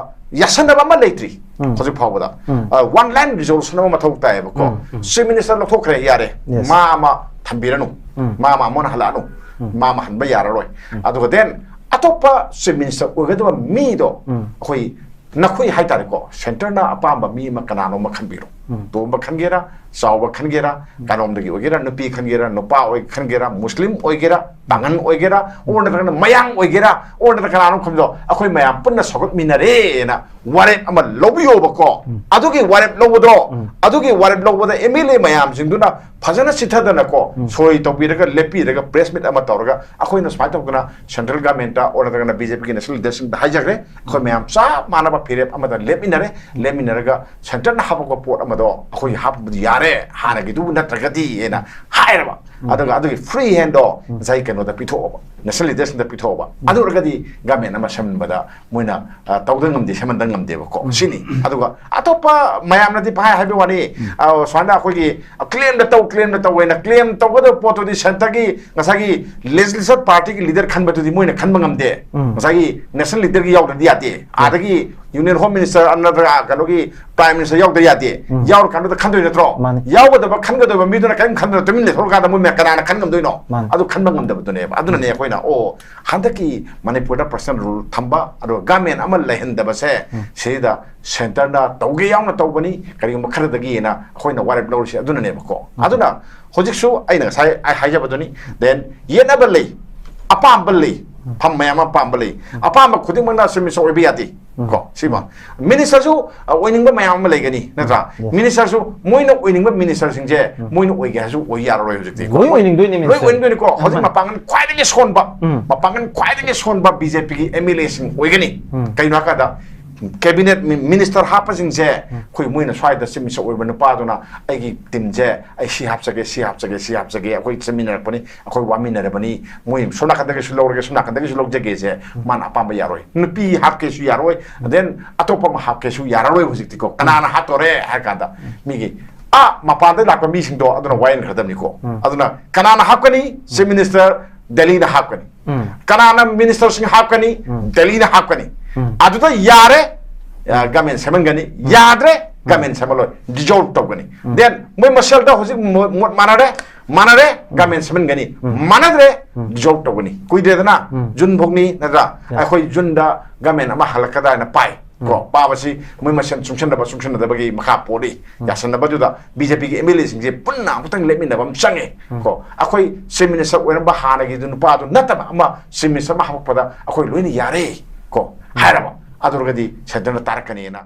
ꯌꯥꯁꯟꯅꯕ ꯑꯃ ꯂꯩꯇ꯭ꯔꯤ꯫ ꯎꯝ꯫ ꯍꯧꯖꯤꯛ ꯐꯥꯎꯕꯗ ꯎꯝ꯫ ꯋꯥꯟ ꯂꯥꯏꯟ ꯔꯤꯖꯣꯂꯨꯁꯟ ꯑꯃ ꯃꯊꯧ ꯇꯥꯏꯌꯦꯕꯀꯣ꯫ ꯎꯝ, ꯎꯝ꯫ ꯆꯤꯐ ꯃꯤꯅꯤꯁꯇꯔ ꯂꯧꯊꯣꯛꯈ꯭ꯔꯦ, ꯌꯥꯔꯦ꯫ Yes. ꯃꯥ ꯑꯃ ꯊꯝꯕꯤꯔꯅꯨ꯫ ꯎꯝ꯫ ꯃꯥ ꯑꯃ ꯑꯃꯨꯛ ꯍꯜꯂꯛꯑꯅꯨ꯫ ꯎꯝ꯫ ꯃꯥ ꯑꯃ ꯍꯟꯕ ꯌꯥꯔꯔꯣꯏ꯫ ꯎꯝ꯫ ꯑꯗꯨꯒ ꯗꯦꯟ ꯑꯇꯣꯞꯄ ꯆꯤꯐ ꯃꯤꯅꯤꯁꯇꯔ ꯑꯣꯏꯒꯗꯕ ꯃꯤꯗꯣ ꯎꯝ꯫ ꯑꯩꯈꯣꯏ ꯅꯈꯣꯏ ꯍꯥꯏꯇꯥꯔꯦꯀꯣ, ꯁꯦꯟꯇꯔꯅ ꯑꯄꯥꯝꯕ ꯃꯤ ꯑꯃ ꯀꯅꯥꯅꯣ ꯑꯃ ꯈꯟꯕꯤꯔꯣ꯫ ꯎꯝ꯫ ꯇꯣꯝꯕ ꯈꯟꯒꯦꯔꯥ, ꯆꯥꯎꯕ ꯈꯟꯒꯦꯔꯥ, ꯀꯥꯂꯣꯝꯗꯒꯤ ꯑꯣꯏꯒꯦꯔꯥ, ꯅꯨꯄꯤ ꯈꯟꯒꯦꯔꯥ, ꯅꯨꯄꯥ ꯑꯣꯏ ꯈꯟꯒꯦꯔꯥ, ꯃꯨꯁꯂꯤꯝ ꯑꯣꯏꯒꯦꯔꯥ, ꯄꯥꯡꯒꯟ ꯑꯣꯏꯒꯦꯔꯥ, ꯑꯣꯔ ꯅꯠꯇ꯭ꯔꯒꯅ ꯃꯌꯥꯡ ꯑꯣꯏꯒꯦꯔꯥ, ꯑꯣꯔ ꯅꯠꯇ꯭ꯔꯒ ꯀꯅꯥꯅꯣ ꯈꯟꯕꯗꯣ, ꯑꯩꯈꯣꯏ ꯃꯌꯥꯝ ꯄꯨꯟꯅ ꯁꯧꯒꯠꯃꯤꯟꯅꯔꯦꯅ ꯋꯥꯔꯦꯞ ꯑꯃ ꯂꯧꯕꯤꯌꯣꯕꯀꯣ꯫ ꯎꯝ꯫ ꯑꯗꯨꯒꯤ ꯋꯥꯔꯦꯞ ꯂꯧꯕꯗꯣ, ꯎꯝ꯫ ꯑꯗꯨꯒꯤ ꯋꯥꯔꯦꯞ ꯂꯧꯕꯗ ꯑꯦꯝ ꯑꯦꯜ ꯑꯦ ꯃꯌꯥꯝꯁꯤꯡꯗꯨꯅ ꯐꯖꯅ ꯆꯤꯊꯗꯅꯀꯣ, ꯎꯝ꯫ ꯁꯣꯏ ꯇꯧꯕꯤꯔꯒ ꯂꯦꯞꯄꯤꯔꯒ ꯄ꯭ꯔꯦꯁ ꯃꯤꯠ ꯑꯃ ꯇꯧꯔꯒ ꯑꯩꯈꯣꯏꯅ ꯁꯨꯃꯥꯏꯅ ꯇꯧꯗꯅ ꯁꯦꯟꯇ꯭ꯔꯦꯜ ꯒꯃꯦꯟꯇ ꯑꯣꯔ ꯅꯠꯇ꯭ꯔꯒꯅ ꯕꯤ ꯖꯦ ꯄꯤꯒꯤ ꯅꯦꯁꯅꯦꯜ ꯂꯤꯗꯔꯁꯤꯡꯗ ꯍꯥꯏꯖꯈ꯭ꯔꯦ, ꯑꯩꯈꯣꯏ ꯃꯌꯥꯝ ꯆꯞ ꯃꯥꯟꯅꯕ ꯐꯤꯔꯦꯞ ꯑꯃꯗ ꯂꯦꯞꯃꯤꯟꯅꯔꯦ, ꯂꯦꯞꯃꯤꯟꯅꯔꯒ ꯁꯦꯟꯇꯔꯅ ꯍꯥꯞꯄꯛꯄ ꯄꯣꯠ ꯑꯃꯗꯣ ꯑꯩꯈꯣꯏꯒꯤ ꯍꯥꯞꯄꯕꯨꯗꯤ ꯌꯥꯔꯦ, ꯍꯥꯟꯅꯒꯤꯗꯨꯕꯨ ꯅꯠꯇ꯭ꯔꯒꯗꯤ ꯍꯥꯏꯅ ꯍꯥꯏꯔꯕ꯫ ꯑꯗꯨꯒ ꯑꯗꯨꯒꯤ ꯐ꯭ꯔꯤ ꯍꯦꯟꯗꯣ ꯉꯁꯥꯏ ꯀꯩꯅꯣꯗ ꯄꯤꯊꯣꯛꯑꯕ, ꯅꯦꯁꯅꯦꯜ ꯂꯤꯗꯔꯁꯤꯡꯗ ꯄꯤꯊꯣꯛꯑꯕ꯫ ꯑꯗꯨ ꯑꯣꯏꯔꯒꯗꯤ ꯒꯃꯦꯟ ꯑꯃ ꯁꯦꯝꯕꯗ ꯃꯣꯏꯅ, ꯑ, ꯇꯧꯗ ꯉꯝꯗꯦ, ꯁꯦꯝꯍꯟꯗ ꯉꯝꯗꯦꯕꯀꯣ꯫ ꯁꯤꯅꯤ꯫ ꯑꯗꯨꯒ ꯑꯇꯣꯞꯄ ꯃꯌꯥꯝꯅꯗꯤ ꯄꯍꯥꯏ ꯍꯥꯏꯕ ꯋꯥꯅꯤ, ꯑ, ꯁꯨꯃꯥꯏꯅ ꯑꯩꯈꯣꯏꯒꯤ ꯀ꯭ꯂꯦꯝꯗ ꯇꯧ, ꯀ꯭ꯂꯦꯝꯗ ꯇꯧ ꯍꯥꯏꯅ ꯀ꯭ꯂꯦꯝ ꯇꯧꯒꯗꯕ ꯄꯣꯠꯇꯨꯗꯤ ꯁꯦꯟꯇꯔꯒꯤ ꯉꯁꯥꯏꯒꯤ ꯂꯦꯖꯤꯁꯂꯦꯆꯔ ꯄꯥꯔꯇꯤꯒꯤ ꯂꯤꯗꯔ ꯈꯟꯕꯗꯨꯗꯤ ꯃꯣꯏꯅ ꯈꯟꯕ ꯉꯝꯗꯦ꯫ ꯎꯝ꯫ ꯉꯁꯥꯏꯒꯤ ꯅꯦꯁꯅꯦꯜ ꯂꯤꯗꯔꯒꯤ ꯌꯥꯎꯗ꯭ꯔꯗꯤ ꯌꯥꯗꯦ꯫ ꯑꯥꯗꯒꯤ ꯌꯨꯅꯤꯌꯟ ꯍꯣꯝ ꯃꯤꯅꯤꯁꯇꯔ ꯅꯠꯇ꯭ꯔꯒ ꯀꯩꯅꯣꯒꯤ ꯄ꯭ꯔꯥꯏꯝ ꯃꯤꯅꯤꯁꯇꯔ ꯌꯥꯎꯗ꯭ꯔꯗꯤ ꯌꯥꯗꯦ꯫ ꯎꯝ꯫ ꯌꯥꯎꯔꯀꯥꯟꯗꯨꯗ ꯈꯟꯗꯣꯏ ꯅꯠꯇ꯭ꯔꯣ? ꯃꯥꯅꯤ꯫ ꯌꯥꯎꯒꯗꯕ ꯈꯟꯒꯗꯕ ꯃꯤꯗꯨꯅ ꯀꯔꯤꯝ ꯈꯟꯗꯅ ꯇꯨꯃꯤꯟ ꯂꯩꯊꯣꯛꯑꯀꯥꯟꯗ ꯃꯣꯏ ꯀꯅꯥꯅ ꯈꯟ ꯉꯝꯗꯣꯏꯅꯣ? ꯃꯥꯅꯤ꯫ ꯑꯗꯨ ꯈꯟꯕ ꯉꯝꯗꯕꯗꯨꯅꯦꯕ꯫ ꯑꯗꯨꯅꯅꯦ ꯑꯩꯈꯣꯏꯅ, ꯑꯣ, ꯍꯟꯗꯛꯀꯤ ꯃꯅꯤꯄꯨꯔꯗ ꯄꯔꯁꯅꯦꯜ ꯔꯨꯜ ꯊꯝꯕ, ꯑꯗꯨꯒ ꯒꯃꯦꯟ ꯑꯃ ꯂꯩꯍꯟꯗꯕꯁꯦ, ꯁꯤꯗ ꯁꯦꯟꯇꯔꯅ ꯇꯧꯒꯦ ꯌꯥꯎꯅ ꯇꯧꯕꯅꯤ, ꯀꯔꯤꯒꯨꯝꯕ ꯈꯔꯗꯒꯤꯅ ꯑꯩꯈꯣꯏꯅ ꯋꯥꯔꯦꯞ ꯂꯧꯔꯤꯁꯦ ꯑꯗꯨꯅꯅꯦꯕꯀꯣ꯫ ꯑꯗꯨꯅ ꯍꯧꯖꯤꯛꯁꯨ ꯑꯩꯅ ꯉꯁꯥꯏ ꯑꯩ ꯍꯥꯏꯖꯕꯗꯨꯅꯤ, ꯗꯦꯟ ꯌꯦꯠꯅꯕ ꯂꯩ, ꯑꯄꯥꯝꯕ ꯂꯩ, ꯐꯝ ꯃꯌꯥꯝ ꯑꯃ ꯑꯄꯥꯝꯕ ꯂꯩ꯫ ꯑꯄꯥꯝꯕ ꯈꯨꯗꯤꯡꯃꯛꯅ ꯆꯤꯐ ꯃꯤꯅꯤꯁꯇꯔ ꯑꯣꯏꯕ ꯌꯥꯗꯦ꯫ ꯀꯣ, ꯁꯤꯃ꯫ ꯃꯤꯅꯤꯁꯇꯔꯁꯨ, ꯑ, ꯑꯣꯏꯅꯤꯡꯕ ꯃꯌꯥꯝ ꯑꯃ ꯂꯩꯒꯅꯤ, ꯅꯠꯇ꯭ꯔꯥ? Yes. ꯃꯤꯅꯤꯁꯇꯔꯁꯨ ꯃꯣꯏꯅ ꯑꯣꯏꯅꯤꯡꯕ ꯃꯤꯅꯤꯁꯇꯔꯁꯤꯡꯁꯦ ꯃꯣꯏꯅ ꯑꯣꯏꯒꯦ ꯍꯥꯏꯔꯁꯨ ꯑꯣꯏ ꯌꯥꯔꯔꯣꯏ ꯍꯧꯖꯤꯛꯇꯤ꯫ ꯂꯣꯏ ꯑꯣꯏꯅꯤꯡꯗꯣꯏꯅꯦ ꯂꯣꯏ ꯃꯤꯅꯤꯁꯇꯔ꯫ ꯑꯣꯏꯅꯤꯡꯗꯣꯏꯅꯤꯀꯣ꯫ ꯍꯧꯖꯤꯛ ꯃꯥꯅꯤ꯫ ꯃꯄꯥꯡꯒꯜ ꯈ꯭ꯋꯥꯏꯗꯒꯤ ꯁꯣꯟꯕ, ꯎꯝ꯫ ꯃꯄꯥꯡꯒꯜ ꯈ꯭ꯋꯥꯏꯗꯒꯤ ꯁꯣꯟꯕ ꯕꯤ ꯖꯦ ꯄꯤꯒꯤ ꯑꯦꯝ ꯑꯦꯜ ꯑꯦꯁꯤꯡ ꯑꯣꯏꯒꯅꯤ꯫ ꯎꯝ꯫ ꯀꯩꯅꯣ ꯍꯥꯏꯔꯀꯥꯟꯗ ꯀꯦꯕꯤꯅꯦꯠ ꯃꯤ- ꯃꯤꯅꯤꯁꯇꯔ ꯍꯥꯞꯄꯁꯤꯡꯁꯦ ꯑꯩꯈꯣꯏ ꯃꯣꯏꯅ ꯁ꯭ꯋꯥꯏꯗ ꯆꯤꯞ ꯃꯤꯅꯤꯁꯇꯔ ꯑꯣꯏꯕ ꯅꯨꯄꯥꯗꯨꯅ ꯑꯩꯒꯤ ꯇꯤꯝꯁꯦ ꯑꯩ ꯁꯤ ꯍꯥꯞꯆꯒꯦ, ꯁꯤ ꯍꯥꯞꯆꯒꯦ, ꯁꯤ ꯍꯥꯞꯆꯒꯦ, ꯑꯩꯈꯣꯏ ꯆꯠꯃꯤꯟꯅꯔꯛꯄꯅꯤ, ꯑꯩꯈꯣꯏ ꯋꯥꯃꯤꯟꯅꯔꯕꯅꯤ, ꯃꯣꯏ ꯁꯣꯝ ꯅꯥꯀꯟꯗꯒꯤꯁꯨ ꯂꯧꯔꯒꯦ, ꯁꯣꯝ ꯅꯥꯀꯟꯗꯒꯤꯁꯨ ꯂꯧꯖꯒꯦꯁꯦ ꯃꯥꯅ ꯑꯄꯥꯝꯕ ꯌꯥꯔꯣꯏ꯫ ꯅꯨꯄꯤ ꯍꯥꯞꯀꯦꯁꯨ ꯌꯥꯔꯣꯏ, then ꯑꯇꯣꯞꯄ ꯑꯃ ꯍꯥꯞꯀꯦꯁꯨ ꯌꯥꯔꯔꯣꯏ꯫ ꯍꯧꯖꯤꯛꯇꯤꯀꯣ ꯀꯅꯥꯅ ꯍꯥꯞꯇꯣꯔꯦ ꯍꯥꯏꯔ ꯀꯥꯟꯗ ꯃꯤꯒꯤ ꯑꯥ ꯃꯄꯥꯟꯗ ꯂꯥꯛꯄ ꯃꯤꯁꯤꯡꯗꯣ ꯑꯗꯨꯅ ꯋꯥꯌꯦꯟꯈ꯭ꯔꯗꯕꯅꯤꯀꯣ꯫ ꯑꯗꯨꯅ ꯀꯅꯥꯅ ꯍꯥꯞꯀꯅꯤ? ꯆꯤꯞ ꯃꯤꯅꯤꯁꯇꯔ ꯗꯦꯜꯂꯤꯅ ꯍꯥꯞꯀꯅꯤ꯫ ꯎꯝ꯫ ꯀꯅꯥꯅ ꯃꯤꯅꯤꯁꯇꯔꯁꯤꯡ ꯍꯥꯞꯀꯅꯤ? ꯎꯝ꯫ ꯗꯦꯜꯂꯤꯅ ꯍꯥꯞꯀꯅꯤ꯫ ꯎꯝ꯫ ꯑꯗꯨꯗ ꯌꯥꯔꯦ, ꯒꯃꯦꯟ ꯁꯦꯝꯍꯟꯒꯅꯤ, ꯌꯥꯗ꯭ꯔꯦ, ꯒꯃꯦꯟ ꯁꯦꯝꯍꯜꯂꯣꯏ, ꯗꯤꯖꯣꯜꯕ ꯇꯧꯒꯅꯤ꯫ ꯎꯝ꯫ Then ꯃꯣꯏ ꯃꯁꯦꯜꯗ ꯍꯧꯖꯤꯛ ꯃꯣ- ꯃꯣꯠ ꯃꯥꯟꯅꯔꯦ, ꯃꯥꯟꯅꯔꯦ, ꯒꯃꯦꯟ ꯁꯦꯝꯍꯟꯒꯅꯤ, ꯎꯝ꯫ ꯃꯥꯟꯅꯗ꯭ꯔꯦ, ꯎꯝ꯫ ꯗꯤꯖꯣꯜꯕ ꯇꯧꯒꯅꯤ꯫ ꯀꯨꯏꯗ꯭ꯔꯦꯗꯅ, ꯎꯝ꯫ ꯖꯨꯟ ꯐꯥꯎꯅꯤ ꯅꯠꯇ꯭ꯔꯥ? ꯌꯥ꯫ ꯑꯩꯈꯣꯏ ꯖꯨꯟꯗ ꯒꯃꯦꯟ ꯑꯃ ꯍꯜꯂꯛꯀꯗ꯭ꯔꯥ ꯍꯥꯏꯅ ꯄꯥꯏ꯫ ꯎꯝ꯫ ꯀꯣ ꯄꯥꯕꯁꯤ ꯃꯣꯏ ꯃꯁꯦꯟ ꯆꯨꯡꯁꯟꯅꯕ ꯆꯨꯡꯁꯟꯅꯗꯕꯒꯤ ꯃꯈꯥ ꯄꯣꯜꯂꯤ꯫ ꯎꯝ꯫ ꯌꯥꯁꯟꯅꯕꯗꯨꯗ ꯕꯤꯖꯦꯄꯤꯒꯤ ꯑꯦꯝ ꯑꯦꯜ ꯑꯦꯁꯤꯡꯁꯦ ꯄꯨꯟꯅ ꯑꯃꯨꯛꯇꯪ ꯂꯦꯞꯃꯤꯟꯅꯕ ꯑꯃ ꯆꯪꯉꯦ꯫ ꯎꯝ꯫ ꯀꯣ ꯑꯩꯈꯣꯏ ꯆꯤꯞ ꯃꯤꯅꯤꯁꯇꯔ ꯑꯣꯏꯔꯝꯕ ꯍꯥꯟꯅꯒꯤꯗꯨ ꯅꯨꯄꯥꯗꯨ ꯅꯠꯇꯕ ꯑꯃ ꯆꯤꯞ ꯃꯤꯅꯤꯁꯇꯔ ꯑꯃ ꯍꯥꯄꯛꯄꯗ ꯑꯩꯈꯣꯏ ꯂꯣꯏꯅ ꯌꯥꯔꯦ ꯀꯣ ꯎꯝ꯫ ꯍꯥꯏꯔꯕ꯫ ꯑꯗꯨꯔꯒꯗꯤ ꯁꯦꯟꯇꯔꯅ ꯇꯥꯔꯛꯀꯅꯤꯅ